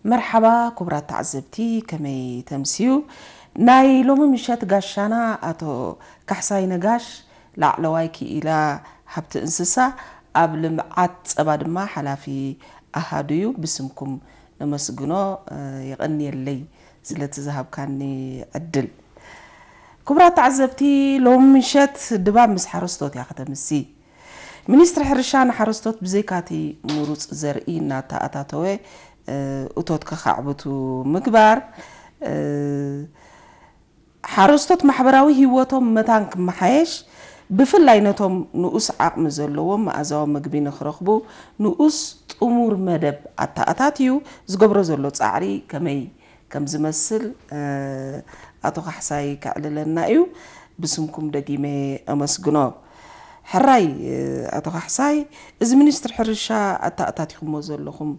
መርሓባ ክቡራት ተዓዘብቲ፣ ከመይ ተምስዩ? ናይ ሎሚ ምሸት ጋሻና ኣቶ ካሕሳይ ነጋሽ፣ ላዕለዋይ ክኢላ ሃብቲ እንስሳ፣ ኣብ ልምዓት ጸባ ድማ ሓላፊ ኣሃዱ እዩ። ብስምኩም ነመስግኖ። የቐንየለይ ስለቲ ዝሃብካኒ ዕድል። ክቡራት ተዓዘብቲ፣ ሎሚ ምሸት ድባብ ምስ ሓረስቶት እያ ከተምሲ። ሚኒስትሪ ሕርሻ ንሓረስቶት ብዘይካቲ ምሩፅ ዘርኢ እናተኣታተወ እቶት ከኻዕብቱ ምግባር፣ ሓረስቶት ማሕበራዊ ህይወቶም መታን ክመሓየሽ፣ ብፍላይ ነቶም ንኡስ ዓቕሚ ዘለዎም መኣዛዊ ምግቢ ንክረኽቡ ንኡስ ጥሙር መደብ ኣተኣታትዩ ዝገብሮ ዘሎ ፃዕሪ ከመይ ከም ዝመስል ኣቶ ካሕሳይ ከዕልለና እዩ። ብስምኩም ደጊመ ኣመስግኖ። ሕራይ ኣቶ ካሕሳይ፣ እዚ ሚኒስትሪ ሕርሻ ኣተኣታቲኹሞ ዘለኹም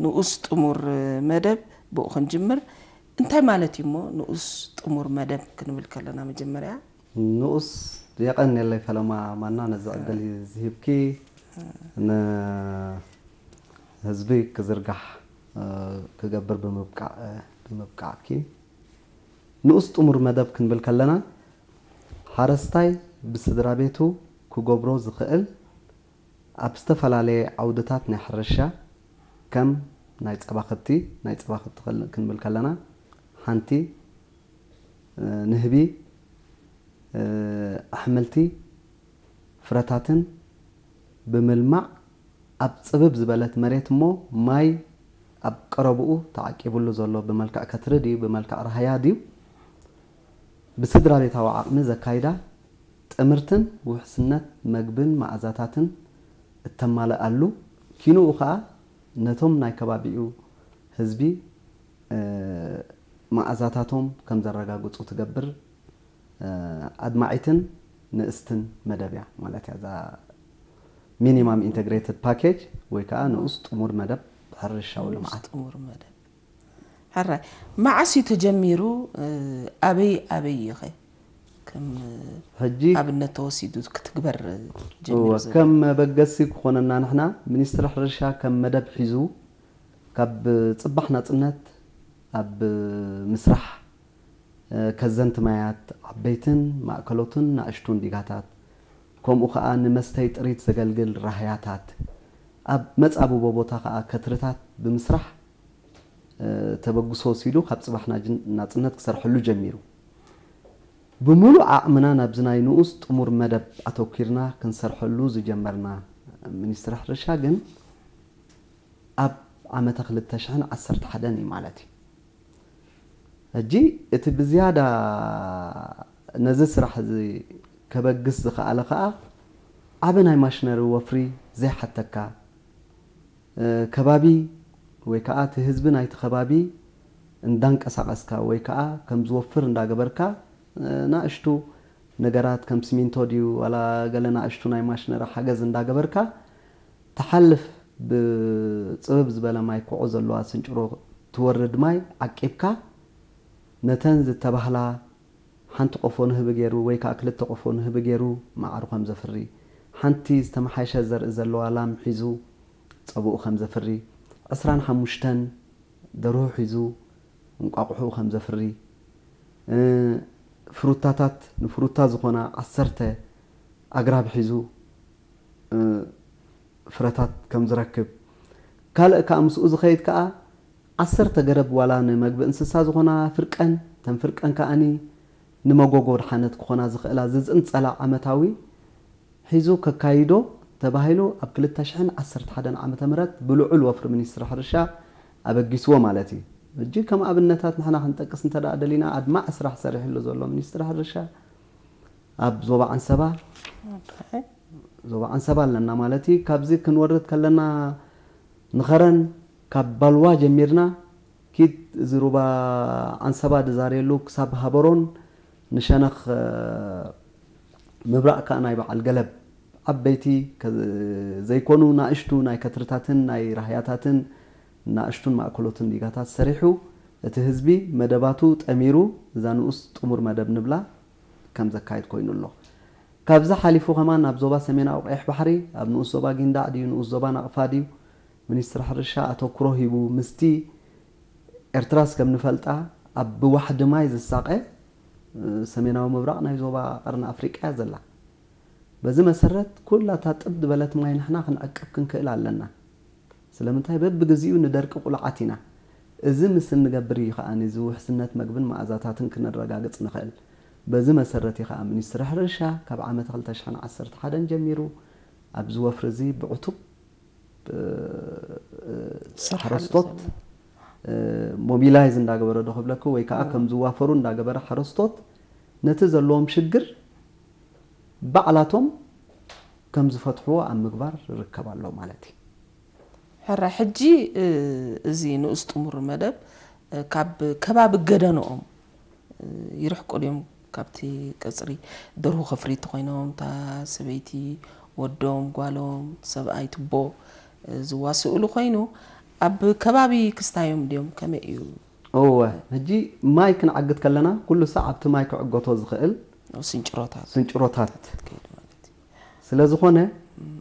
ንኡስ ጥሙር መደብ፣ ብኡ ክንጅምር። እንታይ ማለት እዩ እሞ ንኡስ ጥሙር መደብ ክንብል ከለና? መጀመርያ ንኡስ፣ የቐንየለይ ፈለማ ማና፣ ነዚ ዕድል ዝሂብኪ፣ ንህዝቢ ክዝርጋሕ ክገብር ብምብቃዕ፣ ብምብቃዕኪ። ንኡስ ጥሙር መደብ ክንብል ከለና፣ ሓረስታይ ብስድራ ቤቱ ክገብሮ ዝኽእል ኣብ ዝተፈላለየ ዓውድታት ናይ ሕርሻ፣ ከም ናይ ጸባ ከብቲ፣ ናይ ጸባ ከብቲ ክንብል ከለና፣ ሓንቲ ንህቢ፣ ኣሕምልቲ፣ ፍረታትን ብምልማዕ፣ ኣብ ጽብብ ዝበለት መሬት እሞ ማይ ኣብ ቀረብኡ ተዓቂብሉ ዘሎ ብመልክዕ ከትሪ ድዩ ብመልክዕ ራህያ ድዩ፣ ብስድራ ቤታዊ ዓቕሚ ዘካይዳ ጥምርትን ውሕስነት መግብን መኣዛታትን እተማልኣሉ፣ ኪንኡ ኸኣ ነቶም ናይ ከባቢኡ ህዝቢ መኣዛታቶም ከም ዘረጋግጹ ትገብር ኣድማዒትን ንእስትን መደብ እያ ማለት እያ። እዛ ሚኒማም ኢንተግሬትድ ፓኬጅ ወይ ከዓ ንኡስ ጥሙር መደብ ሕርሻዊ ልምዓት። ጥሙር መደብ። ሕራይ፣ መዓስ እዩ ተጀሚሩ? ኣበይ ኣበይ እዩ ኸ ከም ሕጂ ኣብነት ተወሲዱ ክትግበር ጀሚሩ ዘሎ? ከም መበገሲ ክኾነና፣ ንሕና ሚኒስትሪ ሕርሻ ከም መደብ ሒዙ ካብ ጽባሕ ናጽነት ኣብ ምስራሕ ከዘንቲ ማያት፣ ዓበይትን ማእከሎትን ናእሽቱን ዲጋታት፣ ከምኡ ኸኣ ንመስተይ ጥሪት ዘገልግል ራህያታት፣ ኣብ መጻብቦ ቦታ ኸኣ ከትርታት ብምስራሕ ተበግሶ ወሲዱ ካብ ጽባሕ ናጽነት ክሰርሐሉ ጀሚሩ። ብምሉእ ዓቕምና ናብዚ ናይ ንኡስ ጥሙር መደብ ኣተኲርና ክንሰርሐሉ ዝጀመርና ሚኒስትሪ ሕርሻ ግን ኣብ ዓመተ ክልተ ሽሕን ዓሰርተ ሓደን እዩ ማለት እዩ። ሕጂ እቲ ብዝያዳ ነዚ ስራሕ እዚ ከበግስ ዝኸኣለ ኸኣ ዓቢ ናይ ማሽነሪ ወፍሪ ዘይሓተካ፣ ከባቢ ወይ ከኣ እቲ ህዝቢ ናይቲ ከባቢ እንዳንቀሳቐስካ ወይ ከኣ ከም ዝወፍር እንዳገበርካ፣ ናእሽቱ ነገራት ከም ሲሚንቶ ድዩ ዋላ ገለ ናእሽቱ ናይ ማሽነሪ ሓገዝ እንዳገበርካ ትሓልፍ። ብጽብብ ዝበለ ማይ ኮዖ ዘለዋ ስንጭሮ ትወርድ ማይ ዓቂብካ፣ ነተን ዝተባህላ ሓንቲ ቆፎ ንህቢ ገይሩ ወይ ከኣ ክልተ ቆፎ ንህቢ ገይሩ መዓሩ ከም ዘፍሪ፣ ሓንቲ ዝተመሓየሸ ዘርኢ ዘለዋ ላም ሒዙ ጸብኡ ከም ዘፍሪ፣ ዕስራን ሓሙሽተን ደርሁ ሒዙ እንቋቑሖኡ ከም ዘፍሪ፣ ፍሩታታት ንፍሩታ ዝኾና ዓሰርተ ኣግራብ ሒዙ ፍረታት ከም ዝረክብ፣ ካልእ ከኣ ምስኡ ዝኸይድ ከኣ ዓሰርተ ገረብ ዋላ ንመግቢ እንስሳ ዝኾና ፍርቀን፣ ተን ፍርቀን ከኣኒ ንመጎጎ ድሓነት ክኾና ዝኽእላ ዝጽንጸላ ዓመታዊ ሒዙ ከካይዶ ተባሂሉ ኣብ ክልተ ሽሕን ዓሰርተ ሓደን ዓመተ ምህረት ብልዑል ወፍሪ ሚኒስትሪ ሕርሻ ኣበጊስዎ ማለት እዩ። ሕጂ ከም ኣብነታት ንሕና ክንጠቅስ እንተ ደኣ ደሊና፣ ኣድማዒ ስራሕ ሰሪሕሉ ዘሎ ሚኒስትሪ ሕርሻ ኣብ ዞባ ዓንሰባ፣ ዞባ ዓንሰባ ኣለና ማለት እዩ። ካብዚ ክንወርድ ከለና ንኸረን ካብ ባልዋ ጀሚርና ኪድ እዚ ሩባ ዓንሰባ ድዛርየሉ ክሳብ ሃበሮን ንሸነኽ ምብራቕ ከኣ ናይ በዓል ገለብ ዓበይቲ ዘይኮኑ ናእሽቱ ናይ ከትርታትን ናይ ራህያታትን ናእሽቱን ማእከሎትን ዲጋታት ሰሪሑ እቲ ህዝቢ መደባቱ ጠሚሩ እዛ ንኡስ ጥሙር መደብ ንብላ ከም ዘካይድ ኮይኑ ኣሎ። ካብዚ ሓሊፉ ከማን ኣብ ዞባ ሰሜናዊ ቀይሕ ባሕሪ ኣብ ንኡስ ዞባ ጊንዳዕ ድዩ ንኡስ ዞባ ናቕፋ ድዩ ሚኒስትሪ ሕርሻ ኣተኩሮ ሂቡ ምስቲ ኤርትራስ ከም ንፈልጣ ኣብ ብዋሕዲ ማይ ዝሳቐ ሰሜናዊ ምብራቕ ናይ ዞባ ቀርኒ ኣፍሪቃ እያ ዘላ። በዚ መሰረት ኩላታ ጥብ ዝበለት ማይ ንሕና ክንዕቅብ ክንክእል ኣለና። ስለምንታይ በብግዚኡ ንደርቂ ቁልዓት ኢና። እዚ ምስ እንገብር እዩ ከኣ እዚ ውሕስነት መግብን መኣዛታትን ክነረጋግጽ ንኽእል። በዚ መሰረት እዩ ከኣ ሚኒስትሪ ሕርሻ ካብ ዓመት ክልተ ሽሕን ዓሰርተ ሓደን ጀሚሩ ኣብዚ ወፍሪ እዚ ብዕቱብ ሓረስቶት ሞቢላይዝ እንዳገበረ ዶ ክብለኩ ወይ ከዓ ከም ዝዋፈሩ እንዳገበረ ሓረስቶት ነቲ ዘለዎም ሽግር ባዕላቶም ከም ዝፈትሕዎ ኣብ ምግባር ይርከብ ኣሎ ማለት እዩ። ሕራይ ሕጂ እዚ ንኡስ ጥሙር መደብ ካብ ከባቢ ገደንኦም ይርሕቁ ድዮም ካብቲ ቀፅሪ? ደርሁ ከፍሪ እንተኮይኖም እታ ሰበይቲ ወዶም ጓሎም ሰብኣይ ትቦ ዝዋስእሉ ኮይኑ ኣብ ከባቢ ክስታዮም ድዮም ከመይ እዩ? እወ፣ ሕጂ ማይ ክንዓግት ከለና ኩሉ ሳዕ ኣብቲ ማይ ክዕገቶ ዝኽእል ስንጭሮታት ስንጭሮታት ከይድ ማለት እዩ። ስለ ዝኾነ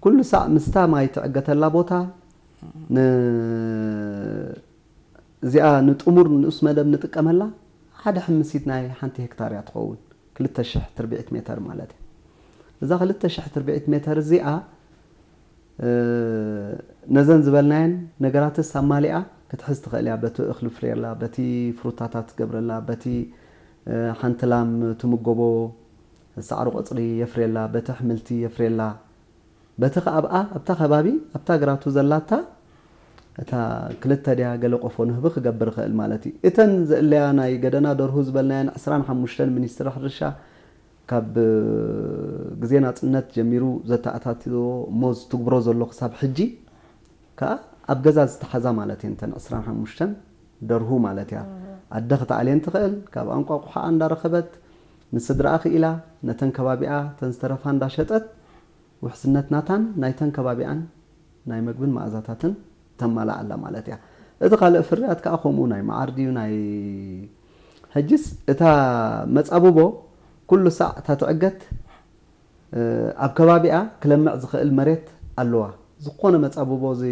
ኩሉ ሳዕ ምስታ ማይ ትዕገተላ ቦታ ን እዚኣ ንጥሙር ንኡስ መደብ ንጥቀመላ ሓደ ሕምሲት ናይ ሓንቲ ሄክታር እያ ትኸውን። ክልተ ሽሕ ትርብዒት ሜተር ማለት እዩ። እዛ ክልተ ሽሕ ትርብዒት ሜተር እዚኣ ነዘን ዝበልናየን ነገራትስ ኣማሊኣ ክትሕዝ ትኽእል እያ። በቲ እኽሊ ፍርየላ፣ በቲ ፍሩታታት ትገብረላ፣ በቲ ሓንቲ ላም ትምገቦ ሳዕሪ ቆፅሊ የፍርየላ፣ በቲ ኣሕምልቲ የፍርየላ። በቲ ከኣ ኣብኣ ኣብታ ከባቢ ኣብታ ግራቱ ዘላታ እታ ክልተ ድያ ገለ ቆፎ ንህቢ ክገብር ይኽእል ማለት እዩ። እተን ዘእለያ ናይ ገደና ደርሁ ዝበልናየን ዕስራን ሓሙሽተን ሚኒስትሪ ሕርሻ ካብ ግዜ ናፅነት ጀሚሩ ዘተኣታትዎ እሞ ዝትግብሮ ዘሎ ክሳብ ሕጂ ከኣ ኣብ ገዛ ዝተሓዛ ማለት እየን። እተን ዕስራን ሓሙሽተን ደርሁ ማለት እያ። ኣደ ክትኣልየን ትኽእል፣ ካብ ኣንቋቑሓኣ እንዳረኸበት ንስድራኣ ክኢላ ነተን ከባቢኣ እተን ዝተረፋ እንዳሸጠት ውሕስነት ናታን ናይተን ከባቢኣን ናይ መግብን መኣዛታትን ተማልእ ኣላ ማለት እያ። እቲ ካልእ ፍርያት ከዓ ከምኡ ናይ መዓር ድዩ ናይ ሕጅስ እታ መጻብቦ ኩሉ ሳዕ እታ ትዕገት ኣብ ከባቢኣ ክለምዕ ዝኽእል መሬት ኣለዋ። ዝኾነ መጻብቦ እዚ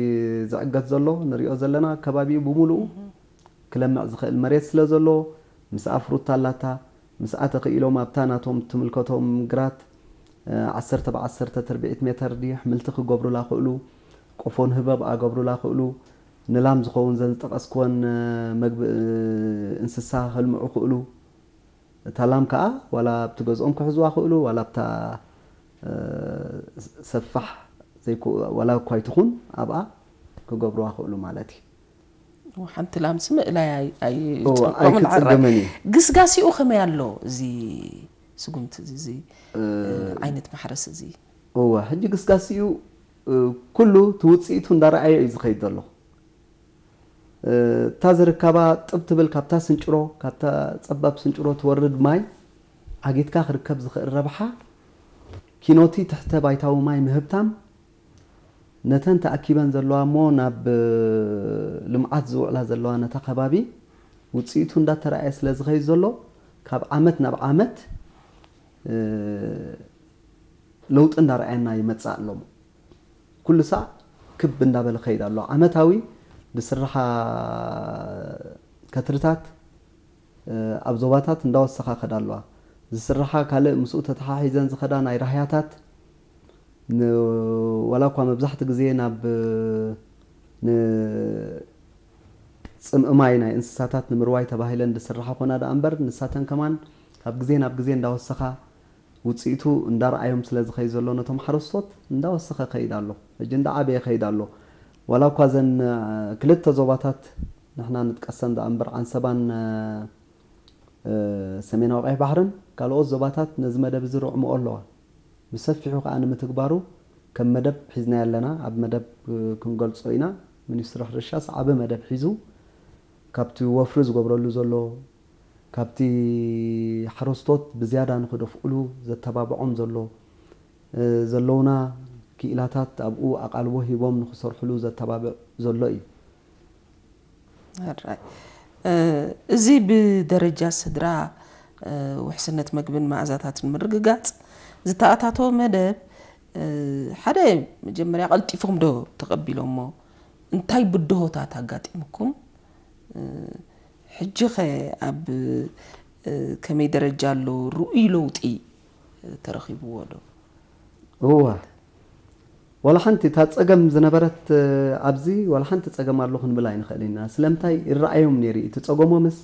ዝዕገት ዘሎ ንሪኦ ዘለና ከባቢኡ ብምሉኡ ክለምዕ ዝኽእል መሬት ስለ ዘሎ ምስኣ ፍሩታ ኣላታ ምስኣ ተኽኢሎም ኣብታ ናቶም ትምልከቶም ግራት ዓሰርተ ብዓሰርተ ትርብዒት ሜተር ድዩ ኣሕምልቲ ክገብሩላ ክእሉ፣ ቆፎ ንህቢ ኣብኣ ገብሩላ ክእሉ፣ ንላም ዝኸውን ዘን ዝጠቐስክወን መግቢ እንስሳ ከልምዑ ክእሉ። እታ ላም ከኣ ዋላ ኣብቲ ገዝኦም ክሕዝዋ ክእሉ ዋላ ኣብታ ሰፋሕ ዘይኮ ዋላ እኳ ኣይትኹን ኣብኣ ክገብሩዋ ክእሉ ማለት እዩ። ሓንቲ ላምሲ ምእላይ ኣይፅብቆምን ሓራይ። ኣይክፅግምን እዩ። ግስጋሲኡ ከመይ ኣሎ እዚ ስጉምቲ እዚ ዓይነት ማሕረስ እዚ? እወ ሕጂ ግስጋሲኡ ኩሉ ትውፅኢቱ እንዳረኣየ እዩ ዝኸይድ ዘሎ። እታ ዝርከባ ጥብ ትብል ካብታ ስንጭሮ ካብታ ፀባብ ስንጭሮ ትወርድ ማይ ዓጊትካ ክርከብ ዝኽእል ረብሓ ኪኖቲ ትሕተ ባይታዊ ማይ ምህብታም ነተን ተኣኪበን ዘለዋ እሞ ናብ ልምዓት ዝውዕላ ዘለዋ ነታ ከባቢ ውፅኢቱ እንዳተረኣየ ስለ ዝኸይድ ዘሎ ካብ ዓመት ናብ ዓመት ለውጢ እንዳረኣየና ይመፅእ ኣሎ። ኩሉ ሳዕ ክብ እንዳበለ ክኸይድ ኣሎ። ዓመታዊ ዝስርሓ ከትርታት ኣብ ዞባታት እንዳወሰኻ ከዳ ኣለዋ። ዝስርሓ ካልእ ምስኡ ተተሓሒዘን ዝኸዳ ናይ ራህያታት ዋላ እኳ መብዛሕቲ ግዜ ናብ ንፅምኢ ማይ ናይ እንስሳታት ንምርዋይ ተባሂለን ዝስርሓ ኮና ደኣ እምበር ንሳተን ከማን ካብ ግዜ ናብ ግዜ እንዳወሰኻ ውፅኢቱ እንዳረኣዮም ስለ ዝኸይድ ዘሎ ነቶም ሓረስቶት እንዳወሰኸ ከይድ ኣሎ። ሕጂ እንዳዓበየ ከይድ ኣሎ። ዋላ እኳ እዘን ክልተ ዞባታት ንሕና ንጥቀሰን ደኣ እምበር ዓንሰባን ሰሜናዊ ቀይሕ ባሕርን ካልኦት ዞባታት ነዚ መደብ እዚ ርዕምኦ ኣለዋ። ብሰፊሑ ከኣ ንምትግባሩ ከም መደብ ሒዝናዮ ኣለና። ኣብ መደብ ክንገልጾ ኢና። ሚኒስትሪ ሕርሻስ ዓቢ መደብ ሒዙ ካብቲ ወፍሪ ዝገብረሉ ዘሎ ካብቲ ሓረስቶት ብዝያዳ ንኽደፍኡሉ ዘተባብዖም ዘሎ ዘለውና ክኢላታት ኣብኡ ኣቓልቦ ሂቦም ንኽሰርሕሉ ዘተባብዕ ዘሎ እዩ። ሕራይ እዚ ብደረጃ ስድራ ውሕስነት መግብን መኣዛታትን ምርግጋፅ ዝተኣታተወ መደብ ሓደ መጀመርያ ቀልጢፎም ዶ ተቐቢሎሞ እንታይ ብድሆታት ኣጋጢሙኩም ሕጂ ኸ ኣብ ከመይ ደረጃ ኣሎ? ርኡይ ለውጢ ተረኺብዎ ዶ? እወ፣ ዋላ ሓንቲ እታ ጸገም ዝነበረት ኣብዚ ዋላ ሓንቲ ጸገም ኣሎ ክንብል ኣይንኽእል ኢና። ስለምንታይ ይረኣዮም ነይሩ እቲ ጸገሞምስ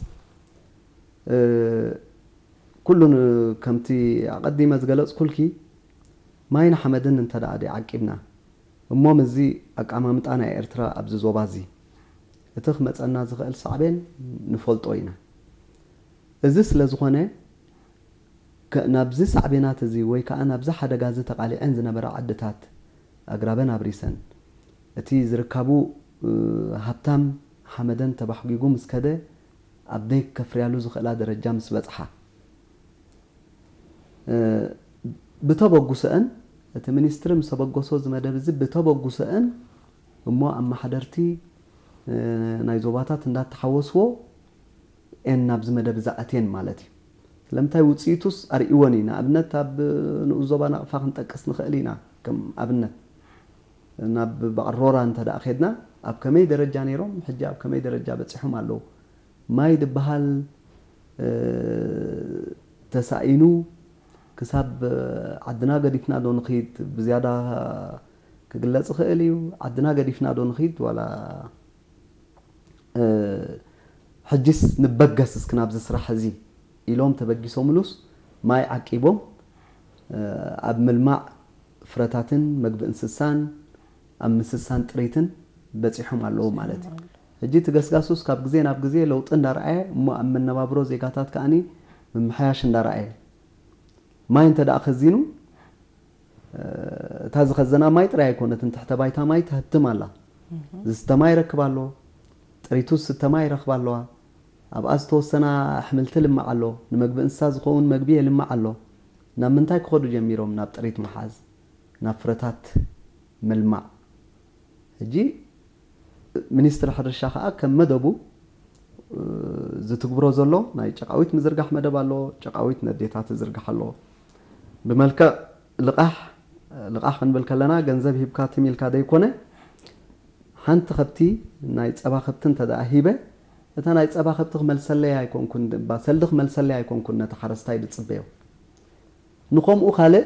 ኩሉ ከምቲ ኣቐዲመ ዝገለጽኩልኪ ማይን ሓመድን እንተ ደኣ ዓቂብና እሞ ምስዚ ኣቀማምጣ ናይ ኤርትራ ኣብዚ ዞባ እዚ እቲ ክመጸና ዝኽእል ሳዕቤን ንፈልጦ ኢና። እዚ ስለ ዝኾነ ናብዚ ሳዕቤናት እዚ ወይ ከዓ ናብዚ ሓደጋ እዚ ተቓሊዐን ዝነበራ ዓድታት ኣግራበን ኣብሪሰን እቲ ዝርካቡ ሃብታም ሓመደን ተባሕጒጉ ምስ ከደ ኣብ ደይ ከፍርያሉ ዝኽእላ ደረጃ ምስ በጽሓ ብተበጉሰአን እቲ ሚኒስትሪ ምስ ተበገሶ እዚ መደብ እዚ ብተበጉሰአን እሞ ኣመሓደርቲ ናይ ዞባታት እንዳተሓወስዎ ኤን ናብዚ መደብ እዚ ኣትየን ማለት እዩ። ስለምንታይ ውፅኢቱስ ኣርእይወን እዩ። ንኣብነት ኣብ ንኡስ ዞባ ናቕፋ ክንጠቅስ ንኽእል ኢና። ከም ኣብነት ናብ በዓል ሮራ እንተ ደኣ ኬድና ኣብ ከመይ ደረጃ ነይሮም ሕጂ ኣብ ከመይ ደረጃ በፂሖም ኣለዉ። ማይ ዝበሃል ተሳኢኑ ክሳብ ዓድና ገዲፍና ዶ ንኽይድ ብዝያዳ ክግለፅ ይኽእል እዩ። ዓድና ገዲፍና ዶ ንኽይድ ዋላ ሕጅስ ንበገስ እስኪ ናብዚ ስራሕ እዚ ኢሎም ተበጊሶምሉስ ማይ ዓቂቦም ኣብ ምልማዕ ፍረታትን መግቢ እንስሳን ኣብ ምስሳን ጥሪትን በፂሖም ኣለዉ ማለት እዩ። ሕጂ እቲ ገስጋሱስ ካብ ግዜ ናብ ግዜ ለውጢ እንዳረኣየ እሞ ኣብ መነባብሮ ዜጋታት ከኣኒ ምምሕያሽ እንዳረኣየ ማይ እንተ ደኣ ከዚኑ እታ ዝኸዘና ማይ ጥራይ ኣይኮነትን፣ ትሕተ ባይታ ማይ ትህትም ኣላ። ዝስተ ማይ ይረክብ ኣሎ፣ ጥሪቱ ዝስተ ማይ ይረኽባ ኣለዋ። ኣብኣ ዝተወሰና ኣሕምልቲ ልማዕ ኣሎ፣ ንመግቢ እንስሳ ዝኸውን መግቢ የልማዕ ኣሎ። ናብ ምንታይ ክኸዱ ጀሚሮም? ናብ ጥሪት ምሓዝ፣ ናብ ፍረታት ምልማዕ። ሕጂ ሚኒስትሪ ሕርሻ ከዓ ከም መደቡ ዝትግብሮ ዘሎ ናይ ጨቃዊት ምዝርጋሕ መደብ ኣሎ። ጨቃዊት ነዴታት ዝርግሕ ኣሎ። ብመልክዕ ልቓሕ ልቓሕ ክንብል ከለና ገንዘብ ሂብካ ትም ኢልካ ዘይኮነ ሓንቲ ከብቲ ናይ ፀባ ከብቲ እንተ ደኣ ሂበ እታ ናይ ፀባ ከብቲ ክመልሰለይ ኣይኮንኩን እባ ሰልዲ ክመልሰለይ ኣይኮንኩን ነቲ ሓረስታይ ዝፅበዮ። ንኸምኡ ካልእ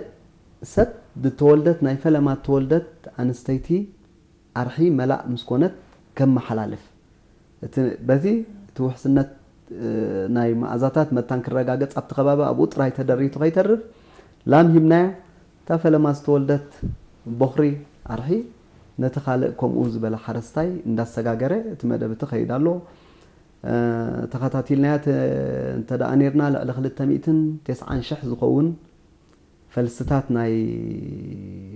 ሰብ ዝተወልደት ናይ ፈለማ ተወልደት ኣንስተይቲ ኣርሒ መላእ ምስ ኮነት ከመሓላልፍ በቲ እቲ ውሕስነት ናይ መኣዛታት መታን ክረጋገጽ ኣብቲ ከባቢ ኣብኡ ጥራይ ተደሪቱ ከይተርፍ ላም ሂብናያ እታ ፈለማ ዝተወልደት ቦኽሪ ኣርሒ ነቲ ካልእ ከምኡ ዝበለ ሓረስታይ እንዳሰጋገረ እቲ መደብ እቲ ከይድ ኣሎ። ተኸታቲልናያ እንተ ደኣ ኔርና ልዕሊ ክልተ ሚእትን ተስዓን ሽሕ ዝኸውን ፈልስታት ናይ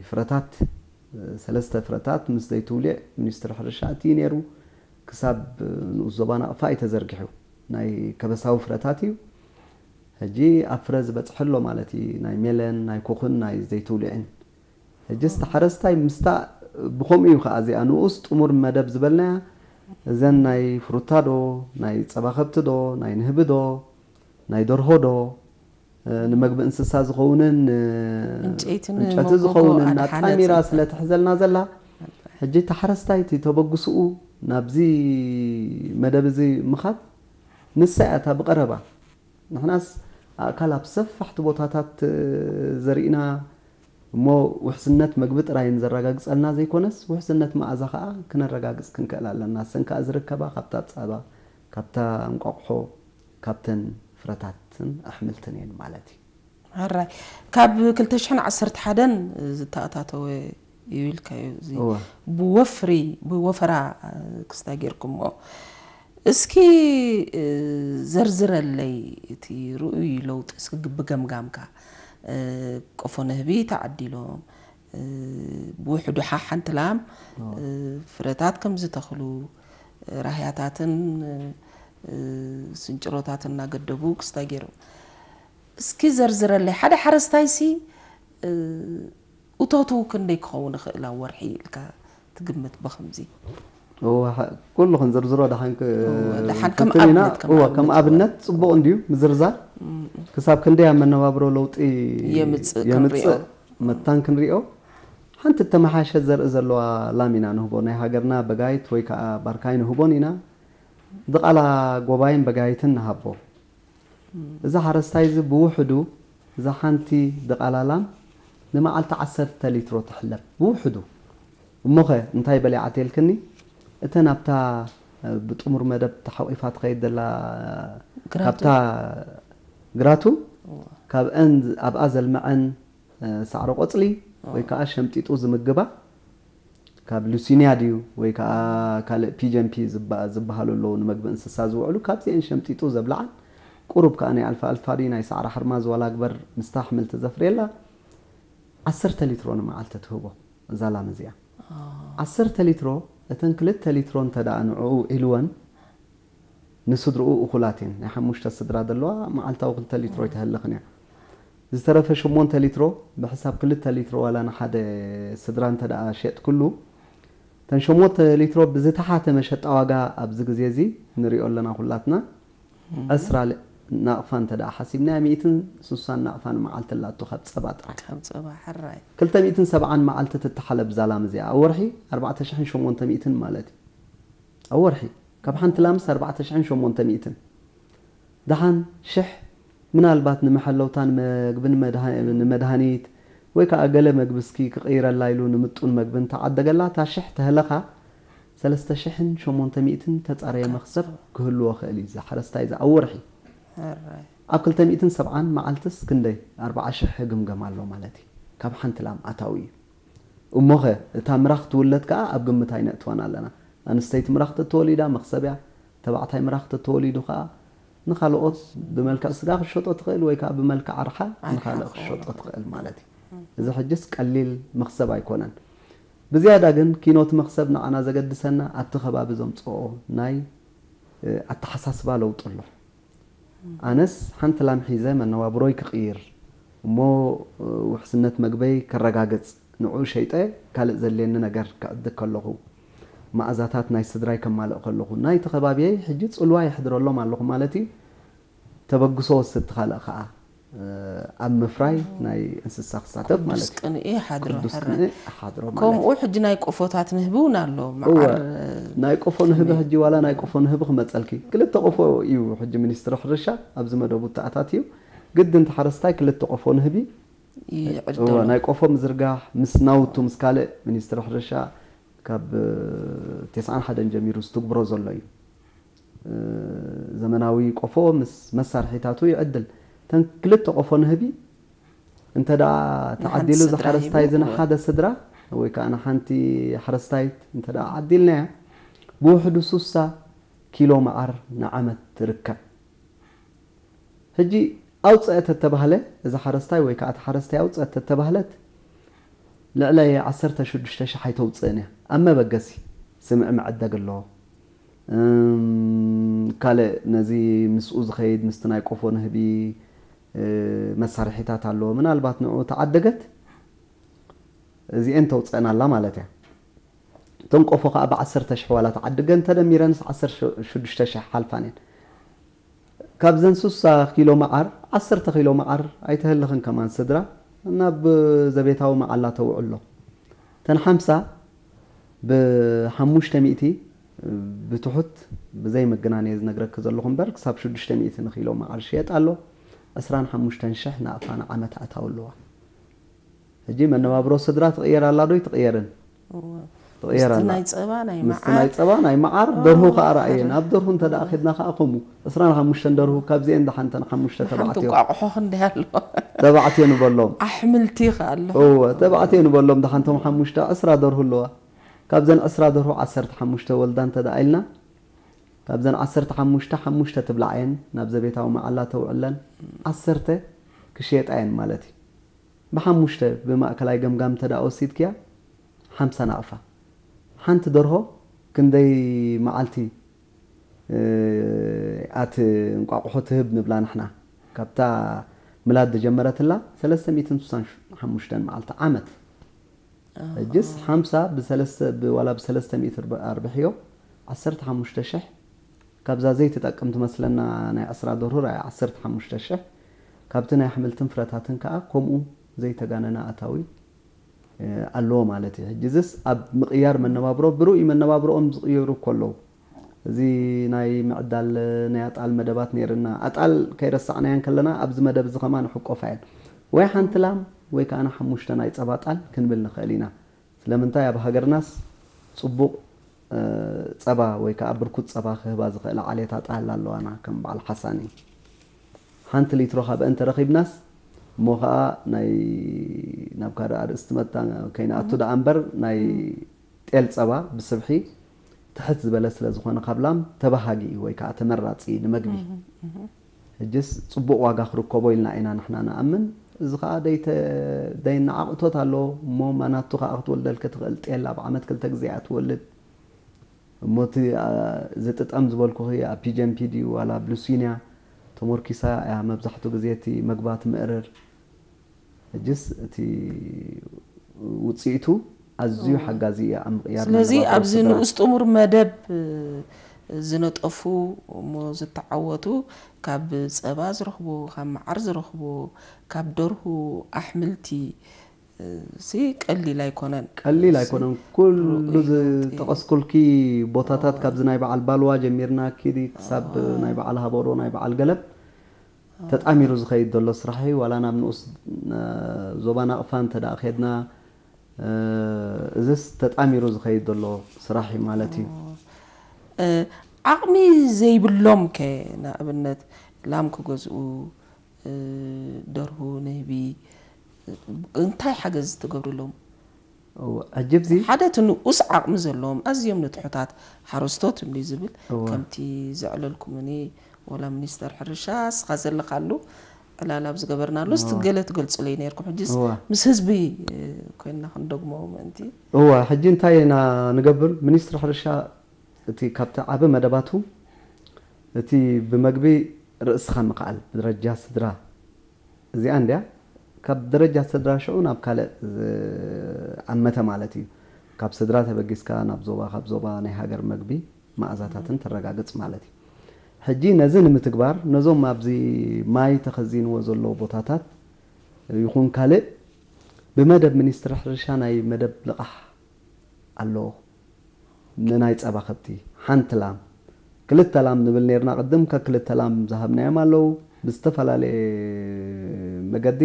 ፍረታት ሰለስተ ፍረታት ምስ ዘይትውሊዕ ሚኒስትሪ ሕርሻ እቲ ነይሩ ክሳብ ንኡስ ዞባ ናቕፋ እዩ ተዘርጊሑ ናይ ከበሳዊ ፍረታት እዩ ሕጂ ኣብ ፍረ ዝበፅሐ ኣሎ ማለት እዩ ናይ ሜለን ናይ ኮኽን ናይ ዘይትውሊዕን ሕጂ ስተ ሓረስታይ ምስታ ብኸምኡ እዩ ከዓ እዚኣ ንኡስ ጥሙር መደብ ዝበልናያ እዘን ናይ ፍሩታ ዶ ናይ ፀባ ከብቲ ዶ ናይ ንህቢ ዶ ናይ ደርሆ ዶ ንመግቢ እንስሳ ዝኸውንን እንጨይቲ ዝኸውንን ኣጣሚራ ስለ ትሕዘልና ዘላ ሕጂ እቲ ሓረስታይ እቲ ተበግስኡ ናብዚ መደብ እዚ ምኻድ ንሳ እያ እታ ብቐረባ ንሕናስ ኣእካል ኣብ ሰፋሕቲ ቦታታት ዘርኢና እሞ ውሕስነት መግቢ ጥራይ ንዘረጋግጸልና ዘይኮነስ ውሕስነት መኣዛ ከኣ ክነረጋግጽ ክንክእል ኣለና። እሰን ከኣ ዝርከባ ካብታ ጸባ፣ ካብታ እንቋቑሖ፣ ካብተን ፍረታትን ኣሕምልትን እየን ማለት እዩ። ሕራይ ካብ ክልተ ሽሕን ዓሰርተ ሓደን ዝተኣታተወ እዩ ኢልካዮ። እዚ ብወፍሪ ብወፈራ ክስታ ጌርኩሞ። እስኪ ዘርዝረለይ እቲ ርኡይ ለውጢ እስኪ ብገምጋምካ። ቆፎ ንህቢ ተዓዲሎም ብውሕዱ ሓሓንቲ ላም ፍረታት ከም ዝተኽሉ ራህያታትን ስንጭሮታት እናገደቡ ክስታ ገይሮም። እስኪ ዘርዝረለይ ሓደ ሓረስታይሲ እቶቱ ክንደይ ክኸውን ይኽእል ኣብ ወርሒ ኢልካ ትግምት ብኸምዚ? ኩሉ ክንዝርዝሮ ደሓን ደሓን ከም ኣብነት ከም ኣብነት ጽቡቕ እንድዩ ምዝርዛር ክሳብ ክንደይ ኣብ መነባብሮ ለውጢ የምጽእ መታን ክንሪኦ ሓንቲ እተመሓሸ ዘርኢ ዘለዋ ላም ኢና ንህቦ ናይ ሃገርና በጋይት ወይ ከዓ ባርካይ ንህቦን ኢና ድቓላ ጎባይን በጋይትን ንሃቦ። እዚ ሓረስታይ እዚ ብውሕዱ እዛ ሓንቲ ድቓላ ላም ንመዓልቲ ዓሰርተ ሊትሮ ትሕለብ ብውሕዱ። እሞኸ እንታይ በሊዓ ተልክኒ? እተን ኣብታ ብጥሙር መደብ ተሓቂፋ ትኸይድ ዘላ ካብታ ግራቱ ካብአን ኣብኣ ዘልመዐን ሳዕሪ ቆፅሊ ወይ ከዓ ሸምጢጡ ዝምግባ ካብ ሉሲኒያ ድዩ ወይ ከዓ ካልእ ፒጀምፒ ዝበሃሉ ኣለዉ፣ ንምግቢ እንስሳ ዝውዕሉ፣ ካብዚአን ሸምጢጡ ዘብልዓን፣ ቁሩብ ከዓ ናይ ኣልፋ ኣልፋ ድዩ ናይ ሳዕሪ ሓርማዝ ዋላ ግበር ምስታ ኣሕምልቲ ዘፍርየላ፣ ዓሰርተ ሊትሮ ንመዓልቲ ትህቦ እዛ ላም እዚኣ። ዓሰርተ ሊትሮ፣ እተን ክልተ ሊትሮ እንተ ደኣ ንዕኡ ኢልወን፣ ንስድርኡ እኹላት እየን። ናይ ሓሙሽተ ስድራ ዘለዋ መዓልታዊ ክልተ ሊትሮ ኣይትሃልኽን እያ። ዝተረፈ ሸሞንተ ሊትሮ ብሕሳብ ክልተ ሊትሮ ዋላ ንሓደ ስድራ እንተ ደኣ ሸጥክሉ፣ እተን ሸሞንተ ሊትሮ ብዝተሓተ መሸጣ ዋጋ ኣብዚ ግዜ እዚ ንሪኦ ኣለና ኩላትና፣ ዕስራ ናቕፋ እንተ ደኣ ሓሲብናያ፣ ሚእትን ስሳን ናቕፋ ንመዓልቲ ኣላቶ ካብ ጸባ ጥራይ። ካብ ጸባ ሕራይ። ክልተ ሚእትን ሰብዓን መዓልቲ ትተሓለብ እዛ ላም እዚኣ። ኣብ ወርሒ ኣርባዕተ ሽሕን ሸሞንተ ሚእትን ማለት እዩ። ኣብ ወርሒ ካብ ሓንቲ ላምስ ኣርባዕተ ሽሕን ሸሞንተ ሚእትን። ደሓን ሽሕ ምናልባት ንመሐለውታ፣ ንመግቢ፣ ንመድሃ-፣ ንመድሃኒት ወይ ከዓ ገለ መግቢ እስኪ ክቕይረላ ኢሉ ንምጡን መግቢ እንተዓደገላ፣ እታ ሽሕ ተህለኻ ሰለስተ ሽሕን ሸሞንተ ሚእትን ተጻረየ መኽሰብ ክህልዎ ክእል እዩ። እዚ ሓረስታይ እዚ ኣብ ወርሒ ሕራይ። ኣብ ክልተ ሚእትን ሰብዓን መዓልትስ ክንደይ? ኣርብዓ ሽሕ ህግምገም ኣሎ ማለት እዩ። ካብ ሓንቲ ላም ኣታዊ እዩ። እሞኸ እታ ምራኽ ትውለድ ከኣ ኣብ ግምት ኣይነእትዋን ኣለና። ኣንስተይቲ ምራኽ ተተወሊዳ መኽሰብ እያ። ተባዕታይ ምራኽ ተተወሊዱ ከኣ ንኻልኦት ብመልክዕ ስጋ ክትሸጦ ትኽእል ወይ ከኣ ብመልክዕ ኣርሓ ኣርሓ ንኻልእ ክትሸጦ ክኸውን ትኽእል ማለት እዩ። እዚ ሕጅስ ቀሊል መኽሰብ ኣይኮነን። ብዝያዳ ግን ኪኖት መኽሰብ ንዓና ዘገድሰና ኣብቲ ከባቢ ዘምጽኦ ናይ፣ እ፣ ኣተሓሳስባ ለውጢ ኣሎ። ኣነስ ሓንቲ ላም ሒዘ መነባብሮይ ክቕይር እሞ፣ እ፣ ውሕስነት መግበይ ከረጋግጽ፣ ንዕኡ ሸይጠ ካልእ ዘድልየኒ ነገር ክዕድግ ከለኹ፣ መኣዛታት ናይ ስድራይ ከማልእ ከለኹ፣ ናይቲ ከባቢየይ ሕጂ ጽልዋ የሕድረሎም ኣለኹ ማለት እዩ። ተበግሶ ወስድ ትኻልእ ከኣ፣ እ፣ ኣብ ምፍራይ ናይ እንስሳ ክሳተፍ ማለት ቅዱስ እዩ። ቅንኢ ሓድሮ ቅዱስ ሕራይ። ቅንኢ ሓድሮ ማለት ከምኡ እዩ። ሕጂ ናይ ቆፎታት ንህቢ እውን ኣሎ። እወ፣ መዓር፣ ናይ ቆፎ ንህቢ ሕጂ ዋላ ናይ ቆፎ ንህቢ ክመጸልኪ። ክልተ ቆፎ እዩ ሕጂ ሚኒስትሪ ሕርሻ ኣብዚ መደቡ ተኣታትዩ። ግድን ተሓረስታይ ክልተ ቆፎ ንህቢ ይዕደሎ። እወ፣ ናይ ቆፎ ምዝርጋሕ ምስ ናውቱ ምስ ካልእ ሚኒስትሪ ሕርሻ ካብ፣ እ፣ ተስዓን ሓደን ጀሚሩ ዝትግብሮ ዘሎ እዩ። እ፣ ዘመናዊ ቆፎ ምስ መሳርሒታቱ ይዕድል። እተን ክልተ ቆፎ ንህቢ እንተ ደኣ ንሓንቲ ተዓዲሉ፣ እዚ ስድራ ሓረስታይ ሂቡ፣ እዚ እወ። ንሓደ ስድራ ወይ ከኣ ንሓንቲ ሓረስታይት እንተ ደኣ ዓዲልናያ፣ ብውሕዱ ሱሳ ኪሎ መዓር ንዓመት ትርከብ። ሕጂ ኣውፅአ ተተባህለ፣ እዚ ሓረስታይ ወይ ከኣ እቲ ሓረስታይ ኣውፅአ ተተባህለት፣ ልዕሊ ዓሰርተ ሽዱሽተ ሽሕ ኣይተውፅእን እያ። ኣብ መበገሲ ስምዒ መዕደግ ኣሎ። እም፣ ካልእ ነዚ ምስኡ ዝኸይድ ምስቲ ናይ ቆፎ ንህቢ፣ እ፣ መሳርሒታት ኣለዎ። ምናልባት ንዕኡ ተዓደገት፣ እዚኤን ተውፅአን ኣላ ማለት እያ። እተን ቆፎ ከኣ ብዓሰርተ ሽሕ ዋላ ተዓድገን ተደሚረንስ ዓሰርተ ሽዱሽተ ሽሕ ሓልፋን እየን። ካብዘን ስሳ ኪሎ መዓር፣ ዓሰርተ ኪሎ መዓር ኣይተህልኽን ከማን ስድራ ናብ ዘቤታዊ መዓላ ተውዕሎ። እተን ሓምሳ ብሓሙሽተ ሚእቲ ብትሑት ብዘይ ምግናን እየ ዝነግረኪ ዘለኹ እምበር ክሳብ ሽዱሽተ ሚእቲ ንኪሎ መዓር ይሽየጥ ኣሎ። ዕስራን ሓሙሽተን ሽሕ ናቕፋ ንዓመት ኣታዊ ኣለዋ። ሕጂ መነባብሮ ስድራ ትቕየር ኣላ ዶ ይትቕየርን? እወ። ትቕየር ምስቲ ኣላ። ናይ ጸባ፣ ናይ ምስቲ መዓር። ናይ ጸባ፣ ናይ መዓር፣ ኦ፣ ደርሁ ከኣ ረኣየን። ኣብ ደርሁ እንተ ደኣ ኸድና ከኣ ከምኡ። ዕስራን ሓሙሽተን ደርሁ፣ ካብዚኤን ደሓንተን ሓሙሽተ ደሓን ተባዕትዮ። ትንቋቑሖ ክንደይ ኣሎ? ተባዕትዮ ንበሎም። ኣሕምልቲ ከኣ ኣሎ። እወ፣ ተባዕትዮ ንበሎም። ደሓንቶም ሓሙሽተ፣ ዕስራ ደርሁ ኣለዋ። ካብዘን ዕስራ ደርሁ ዓሰርተ ሓሙሽተ ወልዳ እንተ ደኣ ኢልና፣ ካብዘን ዓሰርተ ሓሙሽተ፣ ሓሙሽተ ትብላዓ እየን፣ ናብ ዘቤታዊ መዓላ ተውዕለን፣ ዓሰርተ ክሽየጣ እየን ማለት እዩ። ብሓሙሽተ ብማእከላይ ገምጋም እንተ ደኣ ወሲድክያ፣ ሓምሳ ናቕፋ። ሓንቲ ደርሆ ክንደይ መዓልቲ፣ እ፣ ኣቲ እንቋቑሖ ትህብ ንብላ ንሕና? ካብታ ምላድ ዝጀመረትላ ሰለስተ ሚእትን ስሳን ሓሙሽተን መዓልቲ፣ ዓመት። ኣሃ። ሕጅስ ሓምሳ ብሰለስተ፣ ብ-፣ ዋላ ብሰለስተ ሚእቲ ኣርብ-፣ ኣርብሕዮ፣ ዓሰርተ ሓሙሽተ ሽሕ ካብዛ ዘይትጠቅም ትመስለና ናይ ዕስራ ደርሁ ርኣያ፣ ዓሰርተ ሓሙሽተ ሽሕ ካብቲ ናይ ኣሕምልትን ፍረታትን ከኣ ከምኡ ዘይተጋነነ ኣታዊ፣ እ፣ ኣለዎ ማለት እዩ። ሕጂ እዚስ ኣብ ምቕያር መነባብሮ፣ ብርኡይ መነባብሮኦም ዝቕይሩ እኮ ኣለዉ። እዚ ናይ ምዕዳል ናይ ኣጣል መደባት ነይርና። ኣጣል ከይረሳዕናየን ከለና ኣብዚ መደብ እዚ ከማን ሕቆፋ እየን። ወይ ሓንቲ ላም ወይ ከኣ ሓሙሽተ ናይ ጸባ ጣል ክንብል ንኽእል ኢና። ስለምንታይ ኣብ ሃገርናስ ጽቡቕ ጸባ ወይ ከኣ ብርኩት ጸባ ክህባ ዝኽእል ዓሌት ኣጣል ኣለዋና ከም በዓል ሓሳኒ። ሓንቲ ሊትሮ ካብአን ተረኺብናስ እሞ ከኣ ናይ ናብ ካልእ ኣርእስቲ መታ ከይንኣቱ ደኣ እምበር ናይ ጤል ጸባ ብስብሒ ትሕት ዝበለ ስለ ዝኾነ ካብ ላም ተባሃጊ እዩ ወይ ከዓ ተመራጺ እዩ ንመግቢ። ሕጅስ ጽቡቕ ዋጋ ክርከቦ ኢልና ኢና ንሕና ንኣምን። እዚ ከዓ ደይተ- ደይነዓቕቶት ኣሎ እሞ ማናቱ ከዓ ክትወልደልክ ትኽእል ጤል ኣብ ዓመት ክልተ ግዜ እያ ትወልድ። እሞ እቲ ዝጥጠም ዝበልኩኺ ኣብ ፒጀምፒ ድዩ ዋላ ብሉሲንያ ተሞርኪሳ እያ መብዛሕቱ ግዜ እቲ መግባ ትምእርር። ሕጅስ እቲ ውፅኢቱ ኣዝዩ ሓጋዚ እዩ ኣብ ምቕያር ስለዚ መነባብሮ ኣብዚ ስድራ። ንኡስ ጥሙር መደብ ዝነጠፉ እሞ ዝተዓወቱ ካብ ፀባ ዝረኽቦ ካብ መዓር ዝረኽቦ ካብ ደርሁ ኣሕምልቲ ሲ ቀሊል ኣይኮነን። ቀሊል ኣይኮነን። ኩሉ ዝጠቐስኩልኪ ቦታታት ካብዚ ናይ በዓል ባልዋ ጀሚርና ኪዲ ክሳብ ናይ በዓል ሃበሮ ናይ በዓል ገለብ ተጣሚሩ ዝኸይድ ዘሎ ስራሕ እዩ። ዋላ ናብ ንኡስ ዞባ ናቕፋ እንተ ደኣ ከድና እዝስ ተጣሚሩ ዝኸይድ ዘሎ ስራሕ እዩ ማለት እዩ። ዓቕሚ ዘይብሎም ከ ንኣብነት ላም ክገዝኡ ደርሁ ንህቢ እንታይ ሓገዝ ትገብርሎም? ሕጂ ብዚ ሓደ እቲ ንኡስ ዓቕሚ ዘለዎም ኣዝዮም ንትሑታት ሓረስቶት እንዲ ዝብል ከምቲ ዘዕለልኩምኒ ወላ ሚኒስተር ሕርሻ እስኻ ዘለኻሉ ዕላል ኣብ ዝገበርናሉ እስቲ ገለ ትገልጹለይ ነርኩም። ሕጂስ ምስ ህዝቢ ኮይንና ክንደግሞ ምእንቲ እዋ ሕጂ እንታይ ኢና ንገብር? ሚኒስትሪ ሕርሻ እቲ ካብቲ ዓቢ መደባቱ እቲ ብመግቢ ርእስኻ ምኽኣል ብደረጃ ስድራ እዚኣ እንድያ ካብ ደረጃ ስድራ ሽዑ ናብ ካልእ ዝኣመተ ማለት እዩ። ካብ ስድራ ተበጊስካ ናብ ዞባ ካብ ዞባ ናይ ሃገር መግቢ መኣዛታትን ተረጋግጽ ማለት እዩ። ሕጂ ነዚ ንምትግባር ነዞም ኣብዚ ማይ ተኸዚንዎ ዘሎ ቦታታት ይኹን ካልእ ብመደብ ሚኒስትሪ ሕርሻ ናይ መደብ ልቓሕ ኣሎ። ንናይ ጸባ ከብቲ ሓንቲ ላም ክልተ ላም ንብል ነርና ቅድም ከክልተ ላም ዝሃብናዮም ኣለዉ ብዝተፈላለየ መገዲ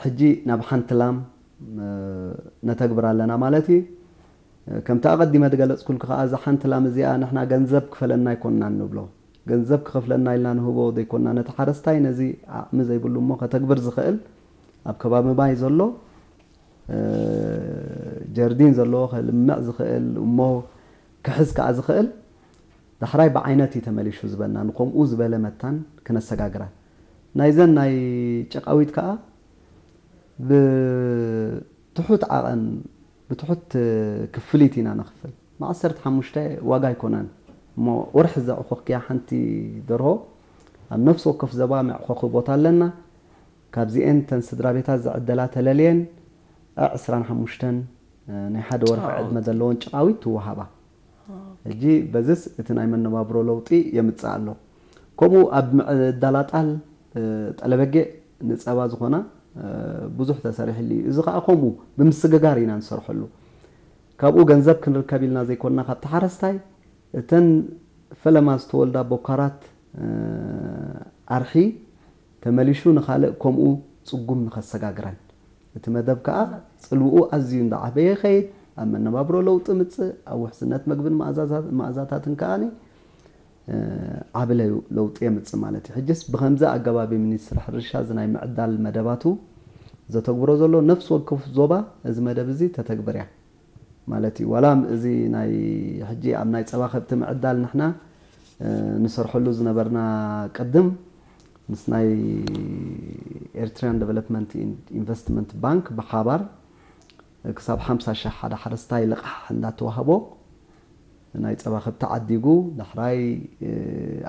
ሕጂ ናብ ሓንቲ ላም ነተግብር ኣለና ማለት እዩ። ከምቲ ኣቐዲመ ዝገለጽኩልክ ከኣ እዛ ሓንቲ ላም እዚኣ ንሕና ገንዘብ ክፈለና ኣይኮንና ንብሎ። ገንዘብ ክኸፍለና ኢልና ንህቦ ዘይኮንና ነቲ ሓረስታይ ነዚ ዓቕሚ ዘይብሉ እሞ ከተግብር ዝኽእል ኣብ ከባቢ ማይ ዘሎ ጀርዲን ዘለዎ ከልምዕ ዝኽእል እሞ ክሕዝ ከኣ ዝኽእል ዳሕራይ ብዓይነት እዩ ተመሊሹ ዝበና ንከምኡ ዝበለ መታን ክነሰጋግራ ናይዘን ናይ ጨቃዊት ከኣ ብትሑት ዓቐን ብትሑት ክፍሊት ኢና ነኽፍል ብ15 ዋጋ ኣይኮነን እሞ ወርሒ ዘዕኾኽያ ሓንቲ ደርሆ ኣብ ነፍሲ ወከፍ ዘባ መዕኾኺ ቦታ ኣለና ካብዚኤን ተን ስድራ ቤታት ዝዕደላ ተለልየን ዕ25 ናይ ሓደ ወርሒ ዕድመ ዘለዎን ጭቃዊት ትወሃባ። ሕጂ በዝስ እቲ ናይ መነባብሮ ለውጢ የምጽእ ኣሎ። ከምኡ ኣብ ምዕዳል ኣጣል ጠለበጊዕ ንጸባ ዝኾና ብዙሕ ተሰሪሕሉ እዩ። እዚ ከዓ ከምኡ ብምስግጋር ኢና ንሰርሐሉ። ካብኡ ገንዘብ ክንርከብ ኢልና ዘይኮንና ካብቲ ሓረስታይ እተን ፈለማ ዝተወልዳ ቦካራት ኣርሒ ተመሊሹ ንኻልእ ከምኡ ጽጉም ንኸሰጋግረን እቲ መደብ ከኣ ጽልውኡ ኣዝዩ እንዳዓበየ ይኸይድ ኣብ መነባብሮ ለውጢ ምጽእ ኣብ ውሕስነት መግብን መኣዛታትን ከኣ ዓቢ ለውጢ የምጽእ ማለት እዩ ሕጅስ ብኸምዚ ኣገባቢ ሚኒስትሪ ሕርሻ እዚ ናይ ምዕዳል መደባቱ ዘተግብሮ ዘሎ ነፍሲ ወከፍ ዞባ እዚ መደብ እዚ ተተግብር እያ ማለት እዩ። ዋላ እዚ ናይ ሕጂ ኣብ ናይ ጸባ ከብቲ ምዕዳል ንሕና ንሰርሐሉ ዝነበርና ቅድም ምስ ናይ ኤርትሪያን ዴቨሎፕመንት ኢንቨስትመንት ባንክ ብሓባር ክሳብ ሓምሳ ሺሕ ሓደ ሓረስታይ ልቓሕ እንዳተዋህቦ ናይ ጸባ ከብቲ ዓዲጉ ዳሕራይ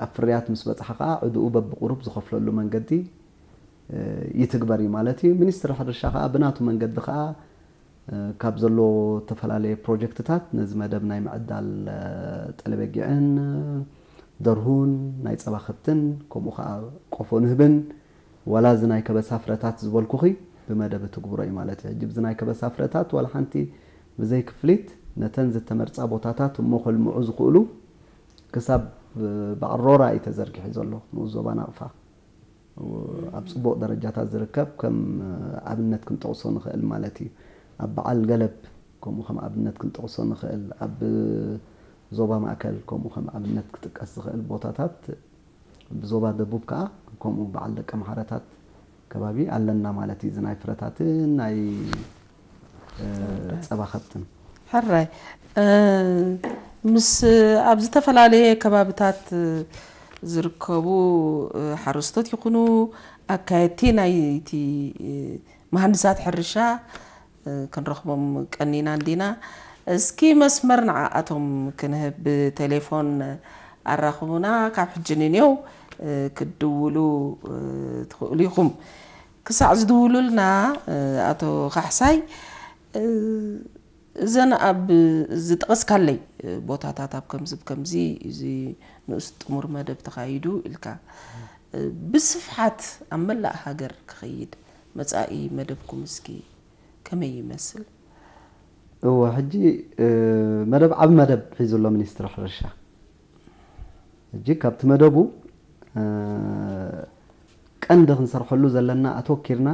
ኣብ ፍርያት ምስ በጽሓ ከዓ ዕድኡ በብቁሩብ ዝኸፍለሉ መንገዲ ይትግበር እዩ ማለት እዩ። ሚኒስትሪ ሕርሻ ከዓ ብናቱ መንገዲ ከዓ ካብ ዘሎ እተፈላለየ ፕሮጀክትታት ነዚ መደብ ናይ ምዕዳል ጠለበጊዕን ደርሁን ናይ ጸባ ከብትን ከምኡ ከዓ ቆፎ ንህብን ዋላ እዚ ናይ ከበሳ ፍረታት ዝበልኩኺ ብመደብ ትግብሮ እዩ ማለት እዩ። ሕጂ ብዚ ናይ ከበሳ ፍረታት ዋላ ሓንቲ ብዘይ ክፍሊት ነተን ዝተመርጻ ቦታታት እሞ ከልምዑ ዝኽእሉ ክሳብ ብዕሮራ እዩ ተዘርጊሑ ዘሎ ንኡስ ዞባ ናቕፋ። ኣብ ጽቡቕ ደረጃታት ዝርከብ ከም ኣብነት ክንጠቕሶ ንኽእል ማለት እዩ። ኣብ በዓል ገለብ ከምኡ ከም ኣብነት ክንጠቕሶ ንኽእል። ኣብ ዞባ ማእከል ከምኡ ከም ኣብነት ክጥቀስ ዝኽእል ቦታታት፣ ብዞባ ደቡብ ከኣ ከምኡ በዓል ደቀምሓረታት ከባቢ ኣለና ማለት እዩ። እዚ ናይ ፍረታትን ናይ ጸባ ከብትን። ሕራይ ምስ ኣብ ዝተፈላለየ ከባብታት ዝርከቡ ሓረስቶት ይኹኑ ኣካየድቲ ናይቲ መሃንድሳት ሕርሻ ክንረኽቦም ቀኒና እንዲና። እስኪ መስመር ንዓኣቶም ክንህብ ብቴሌፎን ኣራኽቡና። ካብ ሕጂ ንኔው ክድውሉ ትኽእሉ ኢኹም። ክሳዕ ዝድውሉልና ኣቶ ካሕሳይ እዘን ኣብ ዝጠቐስካለይ ቦታታት ኣብ ከምዚ ከምዚ እዚ ንኡስ ጥሙር መደብ ተኻይዱ ኢልካ ብስፍሓት ኣብ መላእ ሃገር ክኸይድ መጻኢ መደብኩም እስኪ ከመይ ይመስል? እወ ሕጂ መደብ ዓብ መደብ ሒዙ ኣሎ ሚኒስትሪ ሕርሻ። ሕጂ ካብቲ መደቡ ቀንዲ ክንሰርሐሉ ዘለና ኣተወኪርና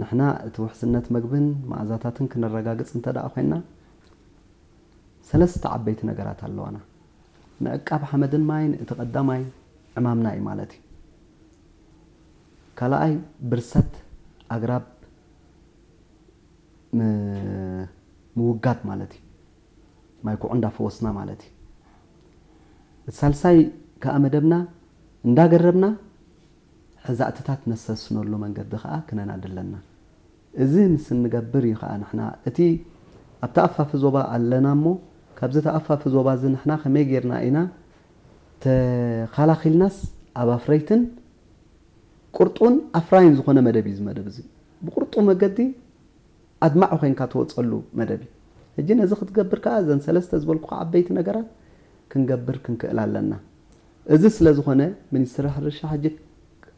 ንሕና እቲ ውሕስነት መግብን መኣዛታትን ክነረጋግጽ እንተ ደኣ ኮይና ሰለስተ ዓበይቲ ነገራት ኣለዋና። ምዕቃብ ሓመድን ማይን እቲ ቀዳማይ ዕማምና እዩ ማለት እዩ። ካልኣይ ብርሰት ኣግራብ ምውጋድ ማለት እዩ። ማይ ኩዑ እንዳፈወስና ማለት እዩ። እቲ ሳልሳይ ከዓ መደብና እንዳገረብና ሕዛእትታት ነሰስነሉ መንገዲ ከዓ ክነናዲ ኣለና። እዚ ምስ እንገብር እዩ ከዓ ንሕና እቲ ኣብ ተኣፋፊ ዞባ ኣለና እሞ ካብዚ ተኣፋፊ ዞባ እዚ ንሕና ከመይ ጌርና ኢና ተኻላኺልናስ ኣብ ኣፍረይትን ቁርጡን ኣፍራይን ዝኾነ መደብ እዩ እዚ መደብ እዚ ብቁርጡ መገዲ ኣድማዒ ኮይንካ ትወፀሉ መደብ እዩ። ሕጂ ነዚ ክትገብር ከዓ እዘን ሰለስተ ዝበልኩካ ዓበይቲ ነገራት ክንገብር ክንክእል ኣለና። እዚ ስለ ዝኾነ ሚኒስትሪ ሕርሻ ሕጂ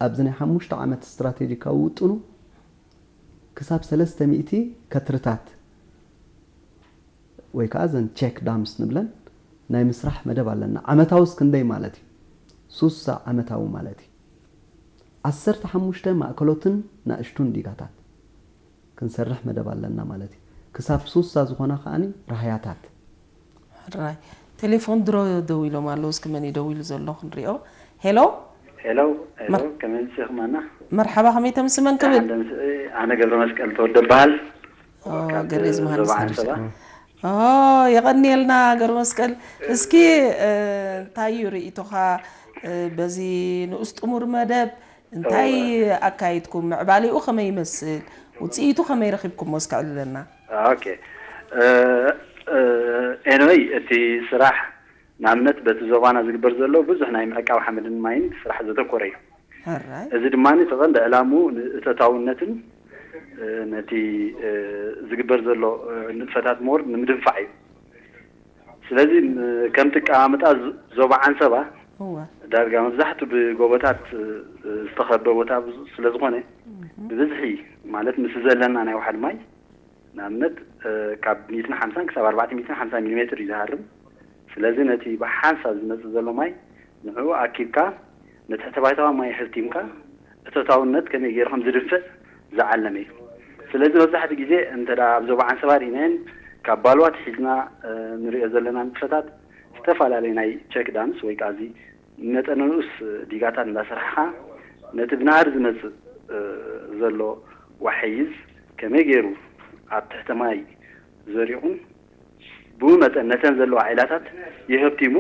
ኣብዚ ናይ ሓሙሽተ ዓመት ስትራቴጂካዊ ውጥኑ ክሳብ ሰለስተ ሚእቲ ከትርታት ወይ ከዓ እዘን ቼክ ዳምስ ንብለን ናይ ምስራሕ መደብ ኣለና። ዓመታዊ እስክንደይ ማለት እዩ? ሱሳ ዓመታዊ ማለት እዩ። ዓሰርተ ሓሙሽተ ማእከሎትን ናእሽቱን ዲጋታት ክንሰርሕ መደብ ኣለና ማለት እዩ። ክሳብ ሱሳ ዝኾና ከዓኒ ራህያታት። ሕራይ ቴሌፎን ድሮ ደው ኢሎም ኣለዉ። እስኪ መን እዩ ደው ኢሉ ዘሎ ክንሪኦ። ሄሎ ሄሎ ሄሎ ከመይ ምሲኽማና? መርሓባ ከመይ ተምስመን ክብል ኣነ ገብረ መስቀል ተወደ በሃል ገሬዝ መሃንድስ የቐንየልና ገብረ መስቀል። እስኪ እንታይ እዩ ርእይቶኻ በዚ ንኡስ ጥሙር መደብ እንታይ ኣካይድኩም? ምዕባሌኡ ከመይ ይመስል? ውፅኢቱ ከመይ ረኺብኩሞ? እስከ ዕልለና። ኦኬ ኤንወይ እቲ ስራሕ ንኣብነት በቲ ዞባና ዝግበር ዘሎ ብዙሕ ናይ ምዕቃብ ሓመድን ማይን ስራሕ ዘተኮረ እዩ። ሕራይ እዚ ድማ እቲ ቀንዲ ዕላምኡ ንእተታውነትን ነቲ ዝግበር ዘሎ ንጥፈታት ሞር ንምድንፋዕ እዩ። ስለዚ ከምቲ ኣቀማምጣ ዞባ ዓንሰባ ዳርጋ መብዛሕቱ ብጎቦታት ዝተኸበ ቦታ ስለዝኾነ ብብዝሒ ማለት ምስ ዘለና ናይ ውሓድ ማይ ንኣብነት ካብ ሚእትን ሓምሳን ክሳብ ኣርባዕተ ሚእትን ሓምሳ ሚሊ ሜትር እዩ ዝሃርም። ስለዚ ነቲ ብሓንሳብ ዝመፅእ ዘሎ ማይ ንዕኡ ኣኪብካ ንትሕተ ባይታዊ ማይ ኣሕቲምካ እቶታውነት ከመይ ገይሩ ከም ዝድንፍዕ ዝዓለመ እዩ። ስለዚ መብዛሕትኡ ግዜ እንተ ኣብ ዞባ ዓንሰባ ርኢናየን ካብ ባልዋ ኣትሒዝና ንሪኦ ዘለና ንጥፈታት ዝተፈላለዩ ናይ ቸክ ዳምስ ወይ ከዓ እዚ መጠነ ንኡስ ዲጋታት እንዳሰራሕኻ ነቲ ብናህሪ ዝመፅእ ዘሎ ዋሕይዝ ከመይ ገይሩ ኣብ ትሕተ ማይ ዘሪቑን ብኡ መጠን ነተን ዘለዋ ዒላታት የሀብቲሙ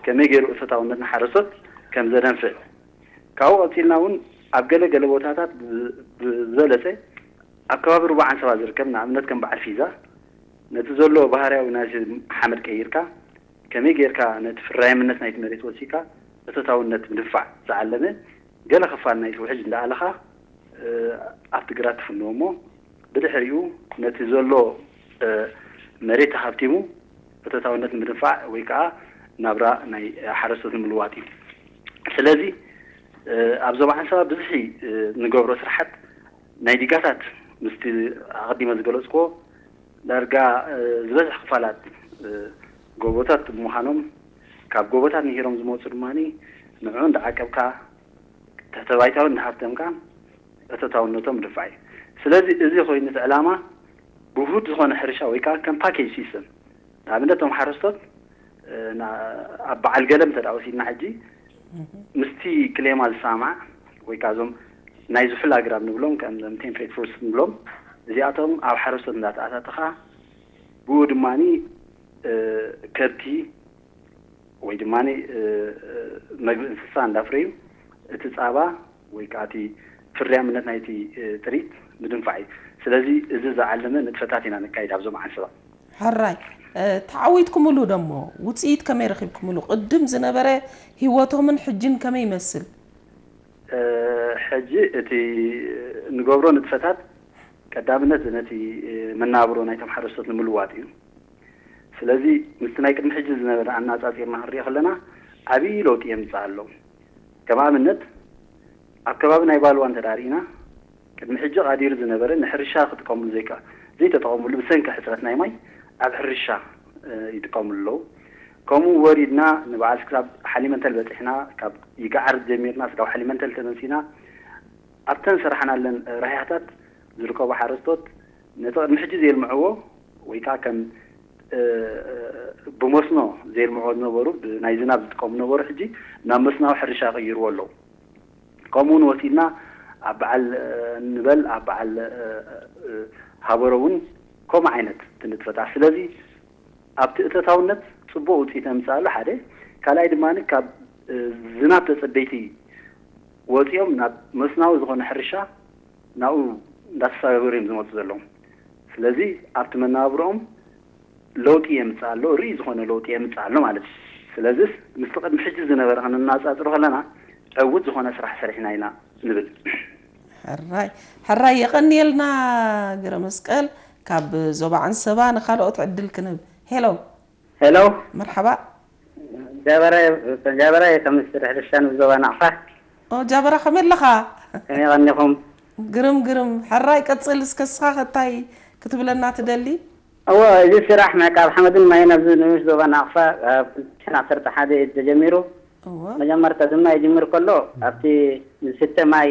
ከመይ ገይሩ እቶታውነት ንሓረስቶት ከም ዘደንፍዕ ካብኡ ቀፂልና እውን ኣብ ገለ ገለ ቦታታት ብዝበለፀ ኣብ ከባቢ ሩባ ዓንሰባ ዝርከብ ንኣብነት ከም በዓል ፊዛ ነቲ ዘሎ ባህርያዊ ናይቲ ሓመድ ቀይርካ ከመይ ጌርካ ነቲ ፍራይምነት ናይቲ መሬት ወሲካ እቶታውነት ምድንፋዕ ዝዓለመ ገለ ክፋል ናይቲ ውሕጅ እንዳኣለኻ ኣብቲ ግራት ትፍንዎ እሞ ብድሕሪኡ ነቲ ዘሎ መሬት ተሃብቲሙ እቶታውነት ንምድንፋዕ ወይ ከዓ ናብራ ናይ ሓረስቶት ንምልዋጥ እዩ። ስለዚ ኣብ ዞባ ዓንሰባ ብዝሒ ንገብሮ ስራሓት ናይ ዲጋታት ምስቲ ኣቐዲመ ዝገለፅክዎ ዳርጋ ዝበዝሕ ክፋላት ጎቦታት ብምዃኖም፣ ካብ ጎቦታት ንሂሮም ዝመፁ ድማ ንዕኡ እንዳዓቀብካ፣ ትሕተ ባይታዊ እንዳሃብተምካ እቶታውነቶም ድፋዕ እዩ። ስለዚ እዚ ኮይኑ እቲ ዕላማ ብውሁድ ዝኾነ ሕርሻ ወይ ከዓ ከም ፓኬጅ ሲስተም፣ ንኣብነት እቶም ሓረስቶት ኣብ በዓል ገለም እንተ ወሲድና ሕጂ ምስቲ ክሌማ ዝሰማማዕ ወይ ከዓ እዞም ናይ ዝሑል ኣግራብ ንብሎም ከም ቴምፕሬት ፎረስት ንብሎም እዚኣቶም ኣብ ሓረስቶት እንዳተኣታተኻ ብኡ ድማ ከብቲ ወይ ድማ መግቢ እንስሳ እንዳፍረዩ እቲ ፃባ ወይ ከዓ እቲ ፍርያምነት ናይቲ ጥሪት ምድንፋዕ እዩ። ስለዚ እዚ ዝዓለመ ንጥፈታት ኢና ነካይድ ኣብዞም ዓንሰባ። ሕራይ ተዓዊትኩምሉ ደሞ ውፅኢት ከመይ ረኺብኩምሉ? ቅድም ዝነበረ ህይወቶምን ሕጅን ከመይ ይመስል? ሕጂ እቲ ንገብሮ ንጥፈታት ቀዳምነት ነቲ መናብሮ ናይቶም ሓረስቶት ንምልዋጥ እዩ። ስለዚ ምስቲ ናይ ቅድሚ ሕጂ ዝነበረ ኣናፃፂርና ክንሪኦ ከለና ዓብዪ ለውጢ የምፅእ ኣሎ። ከም ኣብነት ኣብ ከባቢ ናይ ባልዋ እንተዳ ርኢና ቅድሚ ሕጂ ቃዲር ዝነበረ ንሕርሻ ክጥቀምሉ ዘይከ ዘይተጠቐምሉ ብሰንኪ ሕፅረት ናይ ማይ ኣብ ሕርሻ ይጥቀምሉ ኣለዉ። ከምኡ ወሪድና ንበዓል ክሳብ ሓሊመንተል በፂሕና ካብ ይግዓር ጀሚርና ስጋብ ሓሊመንተል ተመሲና ኣብተን ሰራሕናለን ራህያታት ዝርከቡ ሓረስቶት ነቲ ቅድሚ ሕጂ ዘየልምዕዎ ወይ ከዓ ከም ብመስኖ ዘየልምዕዎ ዝነበሩ ብናይ ዝናብ ዝጥቀሙ ነበሩ ሕጂ ናብ መስናዊ ሕርሻ ቀይርዎ ኣለዉ። ከምኡ እውን ወሲድና ኣብ በዓል ንበል ኣብ በዓል ሃበሮ እውን ከምኡ ዓይነት ትንጥፈታ ስለዚ ኣብቲ እተታውነት ፅቡቅ ውፅኢት ኣምፅእ ኣሎ ሓደ። ካልኣይ ድማ ካብ ዝናብ ተፀበይቲ ወፂኦም ናብ መስናዊ ዝኾነ ሕርሻ ናብኡ እንዳተሰጋገሩ እዮም ዝመፁ ዘለዉ። ስለዚ ኣብቲ መነባብርኦም ለውጢ የምፅእ ኣሎ፣ ርኢ ዝኾነ ለውጢ የምፅእ ኣሎ ማለት እዩ። ስለዚስ ምስቲ ቅድሚ ሕጂ ዝነበረ ከነነፃፅሮ ከለና ዕውት ዝኾነ ስራሕ ሰሪሕና ኢና ንብል። ሕራይ ሕራይ የቐንየልና ገረመስቀል። ካብ ዞባ ዓንሰባ ንኻልኦት ዕድል ክንህብ። ሄሎ ሄሎ መርሓባ። ጃበራ ጃበራ እየ ካብ ሚኒስትሪ ሕርሻ ንዞባ ናቕፋ። ኦ ጃበራ ከመይ ኣለኻ? ከመይ ቀኒኹም? ግርም ግርም። ሕራይ ቀጽል እስከ እስኻ ከታይ ክትብለና ትደሊ? እወ እዚ ስራሕ ምዕቃብ ሓመድን ማይን ኣብዚ ንኡሽ ዞባ ናቕፋ ኣብ ክልተ ሽሕን ዓሰርተ ሓደ እዩ ተጀሚሩ። እወ መጀመርታ ድማ ይጅምር ከሎ ኣብቲ ዝስተ ማይ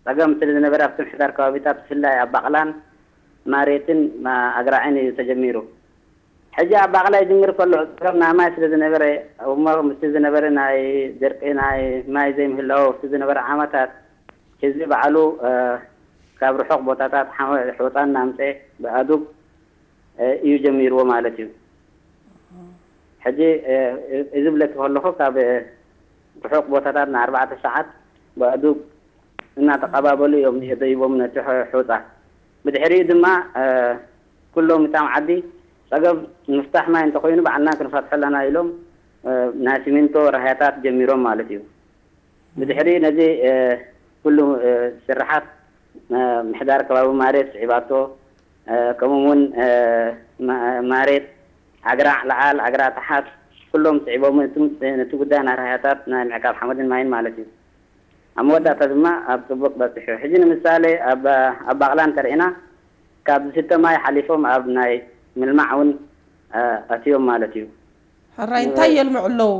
ጸገም ስለ ዝነበረ ኣብቲ ምሕዳር ከባቢታት ብፍላይ ኣብ ባቕላን ማሬትን ኣግራዕን እዩ ተጀሚሩ። ሕጂ ኣብ ባቕላ ይጅምር ከሎ ጸገም ናይ ማይ ስለ ዝነበረ እሞ ምስቲ ዝነበረ ናይ ድርቂ ናይ ማይ ዘይምህላው ኣብቲ ዝነበረ ዓመታት ህዝቢ ባዕሉ ካብ ርሑቕ ቦታታት ሑጻ እናምጸ ብኣዱግ እዩ ጀሚርዎ ማለት እዩ። ሕጂ እዚ ብለኪ ከለኹ ካብ ርሑቕ ቦታታት ንኣርባዕተ ሰዓት ብኣእዱግ እናተቐባበሉ እዮም የደይቦም ነቲ ሑፃ። ብድሕሪኡ ድማ ኩሎም እታም ዓዲ ፀገም ንምፍታሕ ማይ እንተኾይኑ ባዕልና ክንፈትሖ ኣለና ኢሎም ናይ ሲሚንቶ ራህያታት ጀሚሮም ማለት እዩ። ብድሕሪ ነዚ ኩሉ ስርሓት ምሕዳር ከባቢ ማሬት ስዒባቶ፣ ከምኡ እውን ማሬት ዓግራ ለዓል፣ ዓግራ ታሓት ኩሎም ስዒቦም ነቲ ጉዳይ ናይ ራህያታት ናይ ምዕቃብ ሓመድን ማይን ማለት እዩ። ኣብ መወዳእታ ድማ ኣብ ፅቡቅ በፂሑ። ሕጂ ንምሳሌ ኣብ ባቕላ እንተርኢና ካብ ዝስተ ማይ ሓሊፎም ኣብ ናይ ምልማዕ እውን ኣትዮም ማለት እዩ። ሕራይ እንታይ የልምዑ ኣለዉ?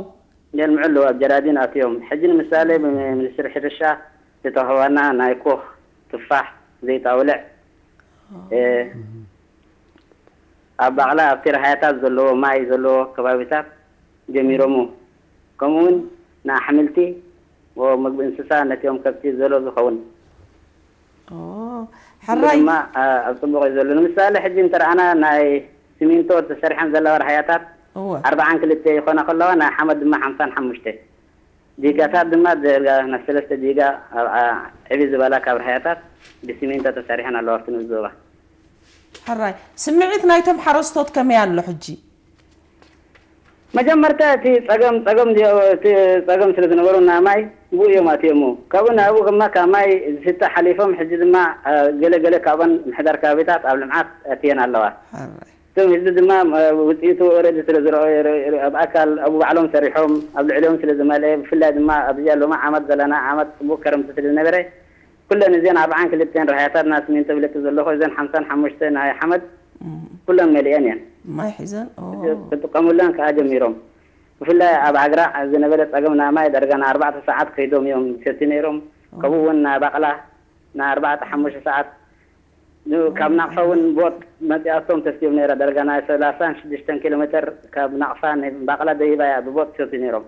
የልምዑ ኣለዉ ኣብ ጀራዲን ኣትዮም። ሕጂ ንምሳሌ ብሚኒስትሪ ሕርሻ ዝተውሃባና ናይ ኮኽ፣ ትፋሕ፣ ዘይጣውልዕ ኣብ ባቕላ ኣብቲ ረሃያታት ዘለዎ ማይ ዘለዎ ከባቢታት ጀሚሮሙ። ከምኡ እውን ንኣሕምልቲ ወ ምግቢ እንስሳ ነቲኦም ከብቲ ዘሎ ዝኸውን ኦ፣ ሕራይ ድማ ኣብ ፅቡቕ እዩ ዘሎ። ንምሳሌ ሕጂ እንተረኣና ናይ ሲሚንቶ ተሰሪሐን ዘለዋ ረሃያታት እወ ኣርባዓን ክልተ ይኾና ከለዋ ናይ ሓመድ ድማ ሓምሳን ሓሙሽተ ዲጋታት ድማ ደርጋ ናብ ሰለስተ ዲጋ ኣብ ዕቢ ዝበላ ካብ ረሃያታት ብሲሚንቶ ተሰሪሐን ኣለዋ ኣብቲ ንኡስ ዞባ። ሕራይ ስምዒት ናይቶም ሓረስቶት ከመይ ኣሎ ሕጂ? መጀመርታ እቲ ፀገም ፀገም እቲ ፀገም ስለ ዝነበሩ ናይ ማይ ብኡ እዮም ኣትዮሞ ካብኡ ናብኡ ድማ ካብ ማይ ዝስተ ሓሊፎም ሕጂ ድማ ገለ ገለ ካብን ምሕዳር ከባቢታት ኣብ ልምዓት ኣትየን ኣለዋ። እቶም ህዝቢ ድማ ውፅኢቱ ኦረዲ ስለ ዝረኣዩ ኣብ ኣካል ኣብኡ ባዕሎም ሰሪሖም ኣብ ልዕሊኦም ስለ ዝመልአ ብፍላይ ድማ ኣብዚኣ ሎሚ ዓመት ዘለና ዓመት ፅቡቅ ከረምቲ ስለ ዝነበረ ኩለን እዘን ኣርባዓን ክልተን ራህያታት ናይ ስሚንቶ ብለኪ ዘለኹ እዘን ሓምሳን ሓሙሽተ ናይ ሓመድ ኩለን መሊአን እየን። ማይ ሒዘን ኦ፣ ክጥቀሙለን ከዓ ጀሚሮም። ብፍላይ ኣብ ዓግራዕ ዝነበረ ፀገም ናይ ማይ ዳርጋ ንኣርባዕተ ሰዓት ከይዶም እዮም ዝሰትዩ ነይሮም። ከምኡ እውን ናይ ባቕላ ንኣርባዕተ ሓሙሽተ ሰዓት ን- ካብ ናቕፋ እውን ቦጥ መፂኣቶም ተስትዮም ነይራ። ዳርጋ ናይ ሰላሳን ሽዱሽተን ኪሎ ሜትር ካብ ናቕፋ ንባቕላ ደይባ እያ ብቦጥ ዝሰትዩ ነይሮም።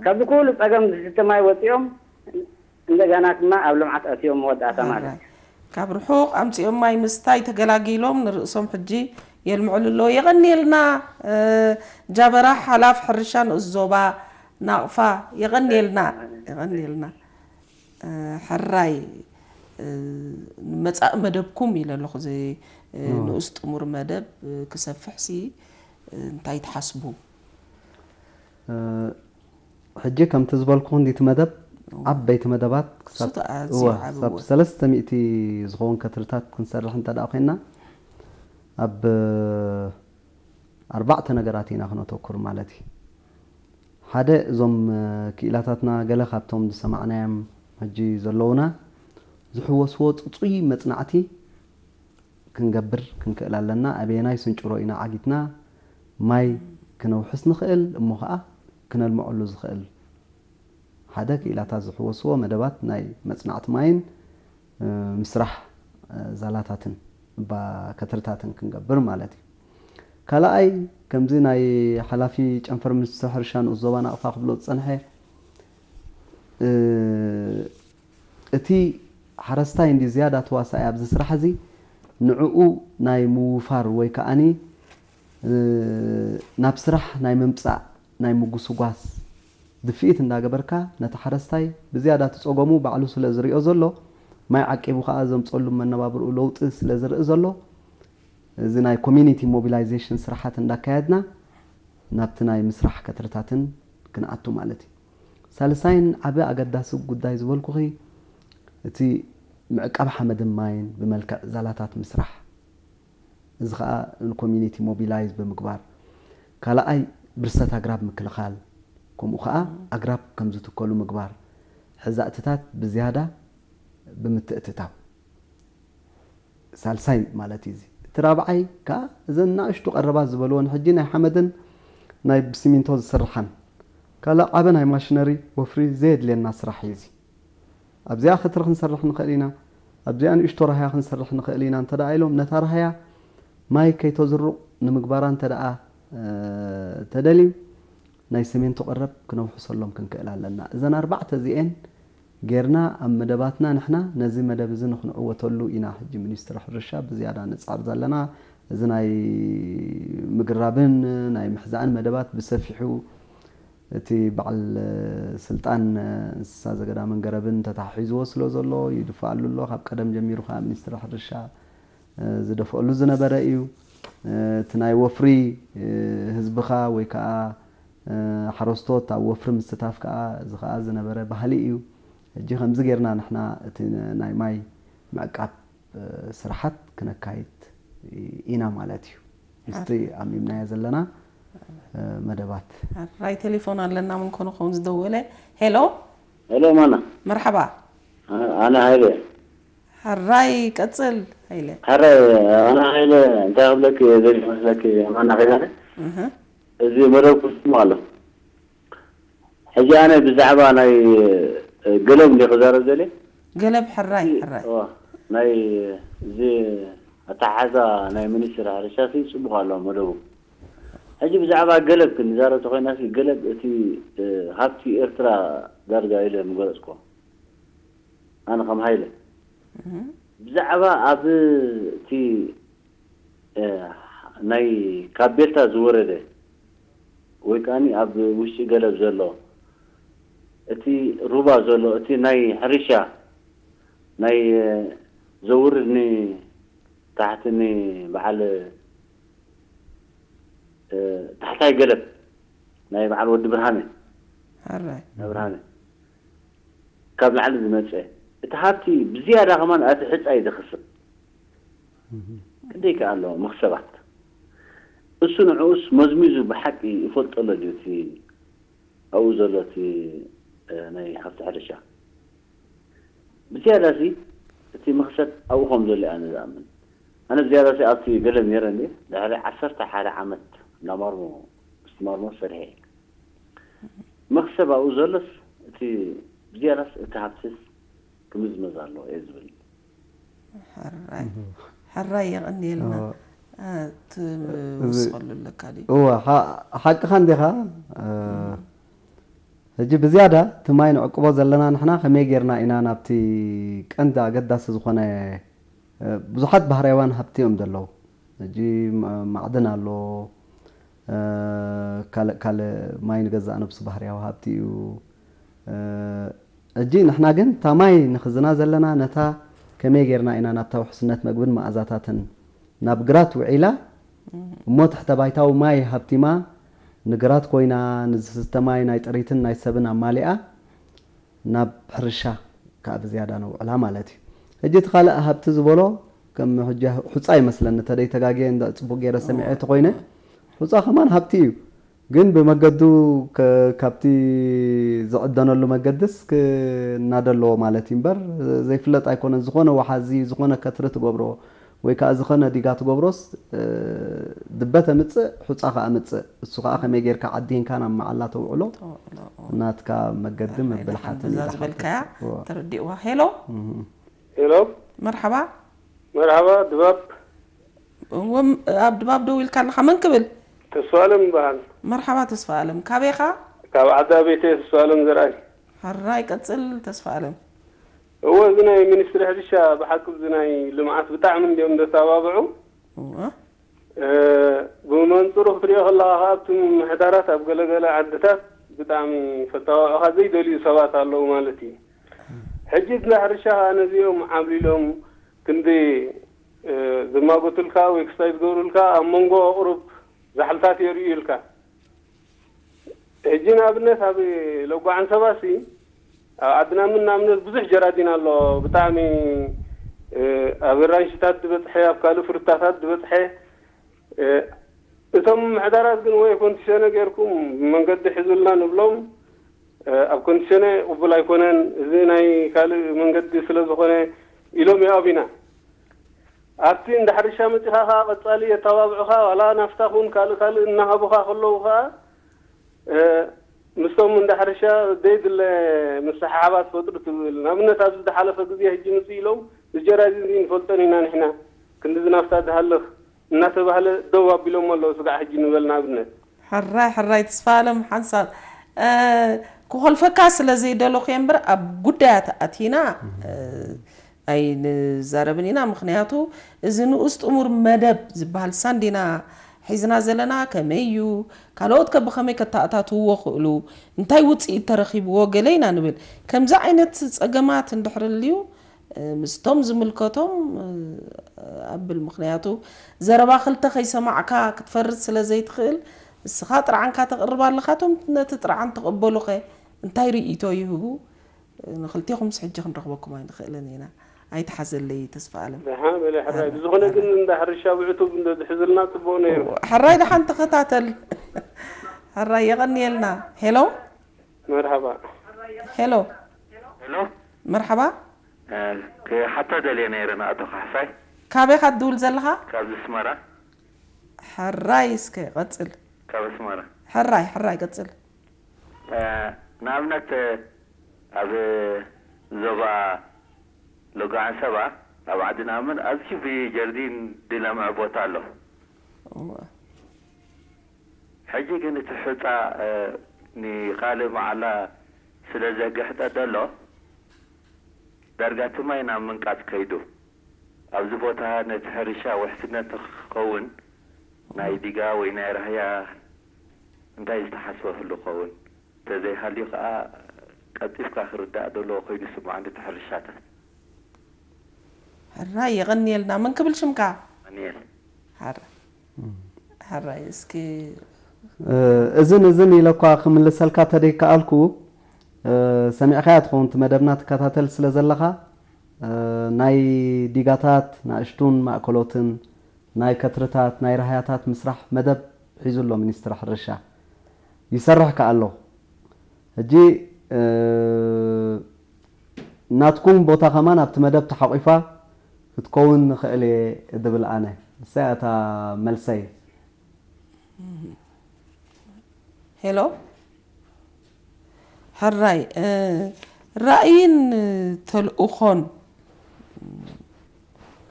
ካብዚ ኩሉ ፀገም ዝስተ ማይ ወፂኦም እንደገና ድማ ኣብ ልምዓት ኣትዮም መወዳእታ ማለት እዩ። ካብ ርሑቕ ኣምፂኦም ማይ ምስታይ ተገላጊሎም ንርእሶም ሕጂ የልምዕሉ ኣለዉ። የቐንየልና እ፣ ጃበራ ሓላፍ ሕርሻ ንኡስ ዞባ ናቕፋ። የቐንየልና፣ የቐንየልና። እ፣ ሕራይ እ፣ ንመጻኢ መደብኩም ኢለ ኣለኹ። እዚ እ፣ ንኡስ ጥሙር መደብ እ፣ ክሰፍሕ ሲ እ፣ እንታይ ትሓስቡ? ሕጂ ከምቲ ዝበልኩ ክንዲ እቲ መደብ ዓበይቲ መደባት ክሳብ እሱ ኣዝዩ እወ፣ ዓቢ ክሳብ እውን። ሰለስተ ሚእቲ ዝኸውን ከትርታት ክንሰርሕ እንተ ደኣ ኮይንና ኣብ ኣርባዕተ ነገራት ኢና ክነተኩር ማለት እዩ። ሓደ እዞም ክኢላታትና ገለ ካብቶም ዝሰማዕናዮም ሕጂ ዘለውና ዝሕወስዎ ፅፁይ መፅናዕቲ ክንገብር ክንክእል ኣለና። ኣበየናይ ስንጭሮ ኢና ዓጊትና ማይ ክነውሕስ ንኽእል እሞ ከዓ ክነልምዐሉ ዝኽእል ሓደ ክኢላታት ዝሕወስዎ መደባት ናይ መፅናዕቲ ማይን ምስራሕ ዛላታትን እባ ከትርታትን ክንገብር ማለት እዩ። ካልኣይ ከምዚ ናይ ሓላፊ ጨንፈር ሚኒስትሪ ሕርሻ ንኡስ ዞባ ናቕፋ ክብሎ ዝፀንሐ እቲ ሓረስታይ እንዲ ዝያዳ ተዋሳኢ ኣብዚ ስራሕ እዚ ንዕኡ ናይ ምውፋር ወይ ከዓኒ ናብ ስራሕ ናይ ምምፃእ ናይ ምጉስጓስ ድፍኢት እንዳገበርካ ነቲ ሓረስታይ ብዝያዳ እቲ ፀገሙ ባዕሉ ስለ ዝሪኦ ዘሎ ማይ ዓቂቡ ከዓ ዘምፀሉ መነባብርኡ ለውጢ ስለ ዝርኢ ዘሎ እዚ ናይ ኮሚኒቲ ሞቢላይዜሽን ስራሓት እንዳካየድና ናብቲ ናይ ምስራሕ ከትርታትን ክንኣቱ ማለት እዩ። ሳልሳይን ዓቢ ኣገዳሲ ጉዳይ ዝበልኩኺ እቲ ምዕቃብ ሓመድን ማይን ብመልክዕ ዛላታት ምስራሕ እዚ ከዓ ንኮሚኒቲ ሞቢላይዝ ብምግባር ካልኣይ ብርሰት ኣግራብ ምክልኻል ከምኡ ከዓ ኣግራብ ከም ዝትከሉ ምግባር ሕዛእትታት ብዝያዳ ብምትእትታው ሳልሳይ ማለት እዩ እዚ እቲ ራብዓይ ከዓ እዘን ናእሽቱ ቀረባት ዝበልወን ሕጂ ናይ ሓመድን ናይ ብሲሚንቶ ዝስርሓን ካልእ ዓበ ናይ ማሽነሪ ወፍሪ ዘየድልየና ስራሕ እዩ እዚ ኣብዚኣ ክትሪ ክንሰርሕ ንኽእል ኢና ኣብዚኣ ንእሽቶ ራህያ ክንሰርሕ ንኽእል ኢና እንተ ደኣ ኢሎም ነታ ራህያ ማይ ከይተዝሩቕ ንምግባራ እንተ ደኣ ተደልዩ ናይ ሰሜንቶ ቀረብ ክነውሕሰሎም ክንክእል ኣለና እዘን ኣርባዕተ እዚኤን ጌርና ኣብ መደባትና ንሕና ነዚ መደብ እዚ ንክንዕወተሉ ኢና ሕጂ ሚኒስትሪ ሕርሻ ብዝያዳ ንፅዕር ዘለና እዚ ናይ ምግራብን ናይ ምሕዛእን መደባት ብሰፊሑ እቲ በዓል ስልጣን እንስሳ ዘገዳምን ገረብን ተታሒዝዎ ስለ ዘሎ ይድፋኣሉ ኣሎ ካብ ቀደም ጀሚሩ ከዓ ሚኒስትሪ ሕርሻ ዝደፍኣሉ ዝነበረ እዩ እቲ ናይ ወፍሪ ህዝብኻ ወይ ከዓ ሓረስቶት ኣብ ወፍሪ ምስታፍ ከዓ እዚ ከዓ ዝነበረ ባህሊ እዩ ሕጂ ከምዚ ጌርና ንሕና እቲ ናይ ማይ ምዕቃብ ስራሓት ክነካይድ ኢና ማለት እዩ ምስቲ ኣሚምናዮ ዘለና መደባት ራይ ቴሌፎን ኣለና ምን ኮነ ኸውን ዝደወለ ሄሎ ሄሎ ማና መርሓባ ኣነ ሃይለ ሕራይ ቀፅል ሃይለ ሕረ ኣነ ሃይለ እንታይ ክብለክ ዘል መስለክ ማና ኸይዛነ እህ። እዚ መደብ ክስሙ ኣሎ ሕጂ ኣነ ብዛዕባ ናይ ገለብ እንዲ ክዛረብ ዘለ ገለብ ሕራይ ሕራይ እዋ፣ ናይ እዚ ኣተሓሓዛ ናይ ሚኒስትሪ ሕርሻ ሲ ፅቡቅ ኣሎ መደቡ ሕጂ ብዛዕባ ገለብ ክንዛረብ ተኮይና ሲ ገለብ እቲ እ፣ ሃብቲ ኤርትራ ዳርጋ ኢለ ምገለፅኮ ኣነ ከም ሃይለ ብዛዕባ ኣብ እቲ እ፣ ናይ ካብ ቤልታ ዝወረደ ወይ ከዓ ኣብ ውሽጢ ገለብ ዘሎ እቲ ሩባ ዘሎ እቲ ናይ ሕርሻ ናይ እ፣ ዘውርድ ንታሕቲ ንበዓል እ፣ ታሕታይ ገለብ ናይ በዓል ወዲ ብርሃነ ሕራይ ናይ ብርሃነ ካብ ላዕሊ ዝመፀ እቲ ሃብቲ ብዝያዳ ከማን ኣቲ ሕፃ እዩ ዝኽስብ ክንደይ ከ ኣሎ መክሰባት እሱ ንዕኡስ መዝሚዙ ብሓቂ ይፈልጦ ኣሎ ድዩ እቲ ኣብኡ ዘሎ እቲ እ፣ ናይ ሃብቲ ሕርሻ ብዝያዳ ሲ እቲ መክሰብ ኣብኡ ከም ዘሎ ኣነ ዝኣምን ኣነ ዝያዳ ሲ ኣብቲ ገለ ነይረ እንዲ ድሕሪ ዓሰርተ ሓደ ዓመት እናማርሞ ምስትማርሞ ሰርሐ እየ። መኽሰብ ኣብኡ ዘሎስ እቲ ብዝያዳስ እቲ ሃብትስ ክምዝመዝ ኣለዎ እየ ዝብል። ሕራይ ሕራይ የቐንየልና። ትውስኸሉ ኣለካ ድዩ? እወ፣ ሓ- ሓቅኻ እንዲኻ። ሕጂ ብዝያዳ እቲ ማይ ንዕቅቦ ዘለና ንሕና ከመይ ጌርና ኢና ናብቲ ቀንዲ ኣገዳሲ ዝኾነ ብዙሓት ባህርያውያን ሃብቲ እዮም ዘለዉ። ሕጂ ማዕድን ኣሎ፣ ካልእ ካልእ ማይ ንገዛእ ነብሱ ባህርያዊ ሃብቲ እዩ። ሕጂ ንሕና ግን እታ ማይ ንኽዝና ዘለና ነታ ከመይ ጌርና ኢና ናብታ ውሕስነት መግብን መኣዛታትን ናብ ግራት ውዒላ እሞ ትሕተ ባይታዊ ማይ ሃብቲማ ንግራት ኮይና ንዝስተ ማይ ናይ ጥሪትን ናይ ሰብን ኣማሊኣ ናብ ሕርሻ ከዓ ብዝያዳ ነውዕላ ማለት እዩ። ሕጂ እቲ ካልእ ሃብቲ ዝበሎ ከም ሕጂ ሑፃ ይመስለኒ ተደይ ተጋግየ እንዳ ፅቡቅ ገይረ ሰሚዐ ተኮይነ ሑፃ ከማን ሃብቲ እዩ። ግን ብመገዱ ከ- ካብቲ ዝዕደነሉ መገድስ ክናደ ኣለዎ ማለት እዩ እምበር ዘይፍለጥ ኣይኮነን። ዝኾነ ወሓዚ ዝኾነ ከትሪ ትገብሮ ወይ ከዓ ዝኾነ ዲጋ ትገብሮስ ድበ ተምፅእ ሑፃ ከዓ ምፅእ እሱ ከዓ ከመይ ጌርካ ዓዲንካ ናብ መዓላ ተውዕሎ ናትካ መገዲ ምብልሓትን እዛ ዝበልካያ ተረዲእዋ። ሄሎ ሄሎ መርሓባ መርሓባ ድባብ እወ ኣብ ድባብ ደው ኢልካ ኣለኻ መን ክብል? ተስፋለም ይበሃል። መርሓባ ተስፋ ኣለም ካበይኻ? ካብ ዓዳ ቤተ ተስፋለም ዘርኣይ። ሕራይ ቀፅል ተስፋ ኣለም። እወ እዚ ናይ ሚኒስትሪ ሕርሻ ብሓቂ እዚ ናይ ልምዓት ብጣዕሚ እንዲዮም ዘተባብዑ። እወ ብመንፅሩ ክትሪኦ ከለካ ከዓ ኣብቲ ምምሕዳራት ኣብ ገለገለ ዓድታት ብጣዕሚ ከተባብዑካ ዘይደልዩ ሰባት ኣለዉ ማለት እዩ። ሕጂ እንዳ ሕርሻ ከዓ ነዚኦም ዓብሊሎም ክንዲ ዝማጎቱልካ ወይ ክስታይ ዝገብሩልካ ኣብ መንጎ ኣቕሩብ ዛሕልታት የርእዩልካ። ሕጂ ንኣብነት ኣብ ሎጓ ዓንሰባ ሲ ኣብ ዓድና ምን ንኣብነት ብዙሕ ጀራዲን ኣሎ ብጣዕሚ ኣብ ራንሽታት ዝበፅሐ ኣብ ካልእ ፍሩታታት ዝበፅሐ እቶም ምሕዳራት ግን ወይ ኮንዲሽነ ገይርኩም መንገዲ ሕዙልና ንብሎም ኣብ ኮንዲሽነ ቅቡል ኣይኮነን እዚ ናይ ካልእ መንገዲ ስለ ዝኾነ ኢሎም ይኣብዩና። ኣብቲ እንዳ ሕርሻ መፂኻ ከዓ ቀፃሊ የተባብዑኻ ዋላ ናፍታ ኹን ካልእ ካልእ እናሃቡኻ ከለዉ ከዓ ምስቶም እንዳ ሕርሻ ዘይድለ ምስሕሓባት ፈጥሩ ትብል ንኣብነት ኣብዚ ዝሓለፈ ግዜ ሕጂ ምፅእ ኢሎም እዚ ጀራዲን እዚ ንፈልጦን ኢና ንሕና ክንድዚ ናፍታ ዝሃልኽ እናተባህለ ደው ኣቢሎሞ ኣለዉ ስጋዕ ሕጂ ንበል ንኣብነት ሕራይ ሕራይ ተስፋ ኣለም ሓንሳብ ክኾልፈካ ስለ ዘይደለኹ እየ እምበር ኣብ ጉዳያት ኣቲና ኣይንዛረብን ኢና ምክንያቱ እዚ ንኡስ ጥሙር መደብ ዝበሃል ሳንዲና ሒዝና ዘለና ከመይ እዩ ካልኦት ከ ብኸመይ ከተኣታትውዎ ክእሉ እንታይ ውፅኢት ተረኺብዎ ገለ ኢና ንብል ከምዚ ዓይነት ፀገማት እንድሕር ልዩ ምስቶም ዝምልከቶም ኣብል ምክንያቱ ዘረባ ክልተ ከይሰማዕካ ክትፈርድ ስለ ዘይትኽእል እስኻ ጥርዓንካ ተቕርብ ኣለኻ እቶም ነቲ ጥርዓን ተቐበሉኸ እንታይ ርእይቶ ይህቡ ንክልቴኹምስ ሕጂ ክንረኽበኩም ኣይንኽእልን ኢና ኣይትሓዘለይ ተስፋ ኣለም ደሓ በለ ሕራይ ብዝኾነ ግን እንዳ ሕርሻ ብዕቱብ እንተዝሕዝልና ፅቡቅ ነይሩ ሕራይ ደሓን ተኸታተል ሕራይ የቐንየልና ሄሎ መርሃባ ሄሎ ሄሎ መርሓባ ክሓቶ ደልየ ነይረ ንኣቶ ካሕሳይ ካበይ ኢኻ ትድውል ዘለኻ ካብዚ ስመራ ሕራይ እስከ ቀፅል ካብ ኣስመራ ሕራይ ሕራይ ቀፅል ንኣብነት ኣብ ዞባ ሎጋዓን ሰባ ኣብ ዓዲ ንኣምን ኣዝዩ ብጀርዲን ድለምዐ ቦታ ኣሎ ሕጂ ግን እቲ ሑፃ ንካልእ መዓላ ስለ ዘግሕጠ ዘሎ ዳርጋ እቲ ማይ ናብ ምንቃፅ ከይዱ ኣብዚ ቦታ ነቲ ሕርሻ ውሕስነት ንክኸውን ናይ ዲጋ ወይ ናይ ራህያ እንታይ ዝተሓስበ ህሉ ክኸውን እንተዘይሃልዩ ከዓ ቀልጢፍካ ክርዳእ ዘለዎ ኮይኑ ይስምዓኒ እቲ ሕርሻታት ሕራይ የቐንየልና መን ክብል ሽምካ ኣኒኤል ሕራይ እስኪ እዝን እዝን ኢለ እኳ ክምልሰልካ ተደይከኣልኩ ሰሚዕካያ ትኸውን እቲ መደብና ትከታተል ስለ ዘለኻ ናይ ዲጋታት ናእሽቱን ማእከሎትን ናይ ከትርታት ናይ ራህያታት ምስራሕ መደብ ሒዙ ኣሎ ሚኒስትሪ ሕርሻ ይሰርሕ ከኣ ኣሎ ሕጂ ናትኩም ቦታ ከማን ኣብቲ መደብ ተሓቂፋ ክትከውን ንኽእል እየ ዝብል ኣነ። ንሳ እያ እታ መልሰይ። ሄሎ፣ ሕራይ፣ ራእይን ተልእኾን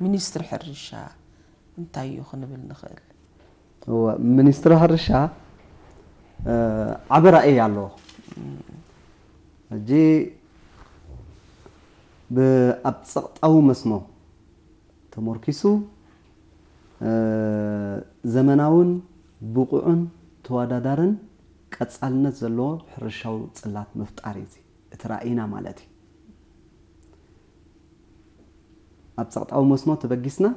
ሚኒስትሪ ሕርሻ እንታይ እዩ ክንብል ንኽእል? ሚኒስትሪ ሕርሻ ዓቢ ራእይ ኣለዎ። ሕጂ ኣብ ጸቕጣዊ መስኖ ተመርኪሱ ዘመናውን ብቑዕን ተወዳዳርን ቀጻልነት ዘለዎ ሕርሻዊ ጽላት ምፍጣር እዩ እቲ ራእይና ማለት እዩ። ኣብ ጸቕጣዊ መስኖ ተበጊስና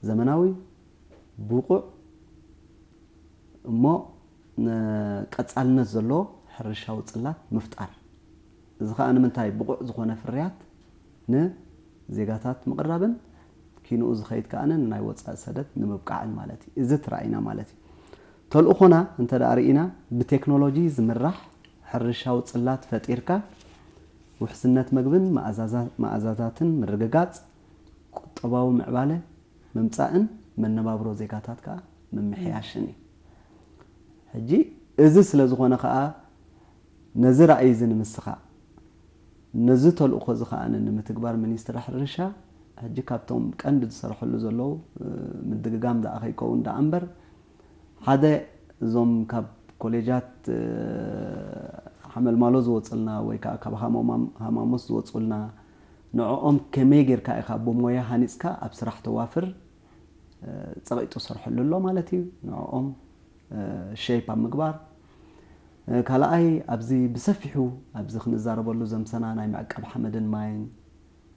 ዘመናዊ ብቑዕ እሞ ቀጻልነት ዘለዎ ሕርሻዊ ጽላት ምፍጣር። እዚ ከዓ ንምንታይ ብቑዕ ዝኾነ ፍርያት ንዜጋታት ምቕራብን ኪንኡ ዝኸይድ ከኣነ ንናይ ወፃኢ ሰደድ ንምብቃዕን ማለት እዩ። እዚ እቲ ራእይና ማለት እዩ። ተልእኾና እንተ ደኣ ርኢና ብቴክኖሎጂ ዝምራሕ ሕርሻዊ ጽላት ፈጢርካ ውሕስነት መግብን መኣዛዛትን ምርግጋጽ፣ ቁጠባዊ ምዕባለ ምምጻእን መነባብሮ ዜጋታት ከኣ ምምሕያሽን እዩ። ሕጂ እዚ ስለ ዝኾነ ከኣ ነዚ ራእይ እዚ ንምስኻዕ ነዚ ተልእኾ እዚ ከኣ ንምትግባር ሚኒስትሪ ሕርሻ ሕጂ ካብቶም ቀንዲ ዝሰርሐሉ ዘለዉ ምድግጋም ደኣ ከይከውን ደኣ እምበር ሓደ እዞም ካብ ኮሌጃት ሓመልማሎ ዝወፁልና ወይ ከዓ ካብ ሃማሞስ ዝወፁልና ንዕኦም ከመይ ጌርካ ኢኻ ብሞያ ሃኒፅካ ኣብ ስራሕ ተዋፍር ፀቒጡ ሰርሐሉ ኣሎ ማለት እዩ። ንዕኦም ሼፕ ኣብ ምግባር ካልኣይ ኣብዚ ብሰፊሑ ኣብዚ ክንዛረበሉ ዘምሰና ናይ መዕቀብ ሓመድን ማይን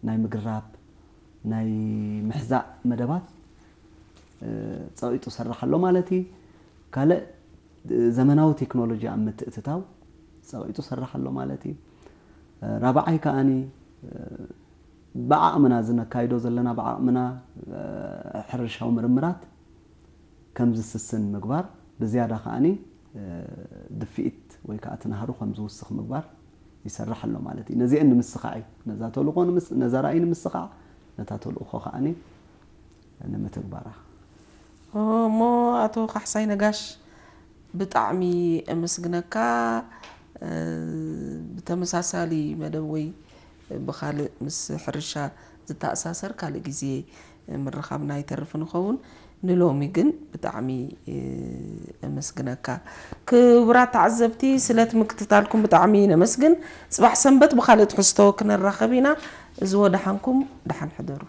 ናይ ምግራብ ናይ ምሕዛእ መደባት ፀቒጡ ሰርሕ ኣሎ ማለት እዩ። ካልእ ዘመናዊ ቴክኖሎጂ ኣብ ምትእትታው ፀቒጡ ሰርሕ ኣሎ ማለት እዩ። ራብዓይ ከኣኒ ብዓቕምና እዚ ነካይዶ ዘለና ብዓቕምና ሕርሻዊ ምርምራት ከም ዝስስን ምግባር ብዝያዳ ከኣኒ ድፍኢት ወይ ከዓ እቲ ናህሩ ከም ዝውስኽ ምግባር ይሰርሕ ኣሎ ማለት እዩ። ነዚአን ንምስኻዕ እዩ። ነዛ ተልእኾ ነዛ ራእይ ንምስኻዕ ነታ ተልእኾ ከኣኒ ንምትግባራ። እሞ ኣቶ ካሕሳይ ነጋሽ ብጣዕሚ እምስግነካ። ብተመሳሳሊ መደብ ወይ ብካልእ ምስ ሕርሻ ዝተኣሳሰር ካልእ ግዜ ምርኻብና ይተርፍ ንኸውን። ንሎሚ ግን ብጣዕሚ እመስግነካ። ክቡራት ተዓዘብቲ ስለቲ ምክትታልኩም ብጣዕሚ ነመስግን። ጽባሕ ሰንበት ብካልእ ትሕዝቶ ክነራኸብ ኢና። እዚ ወደሓንኩም ደሓን ሕደሩ።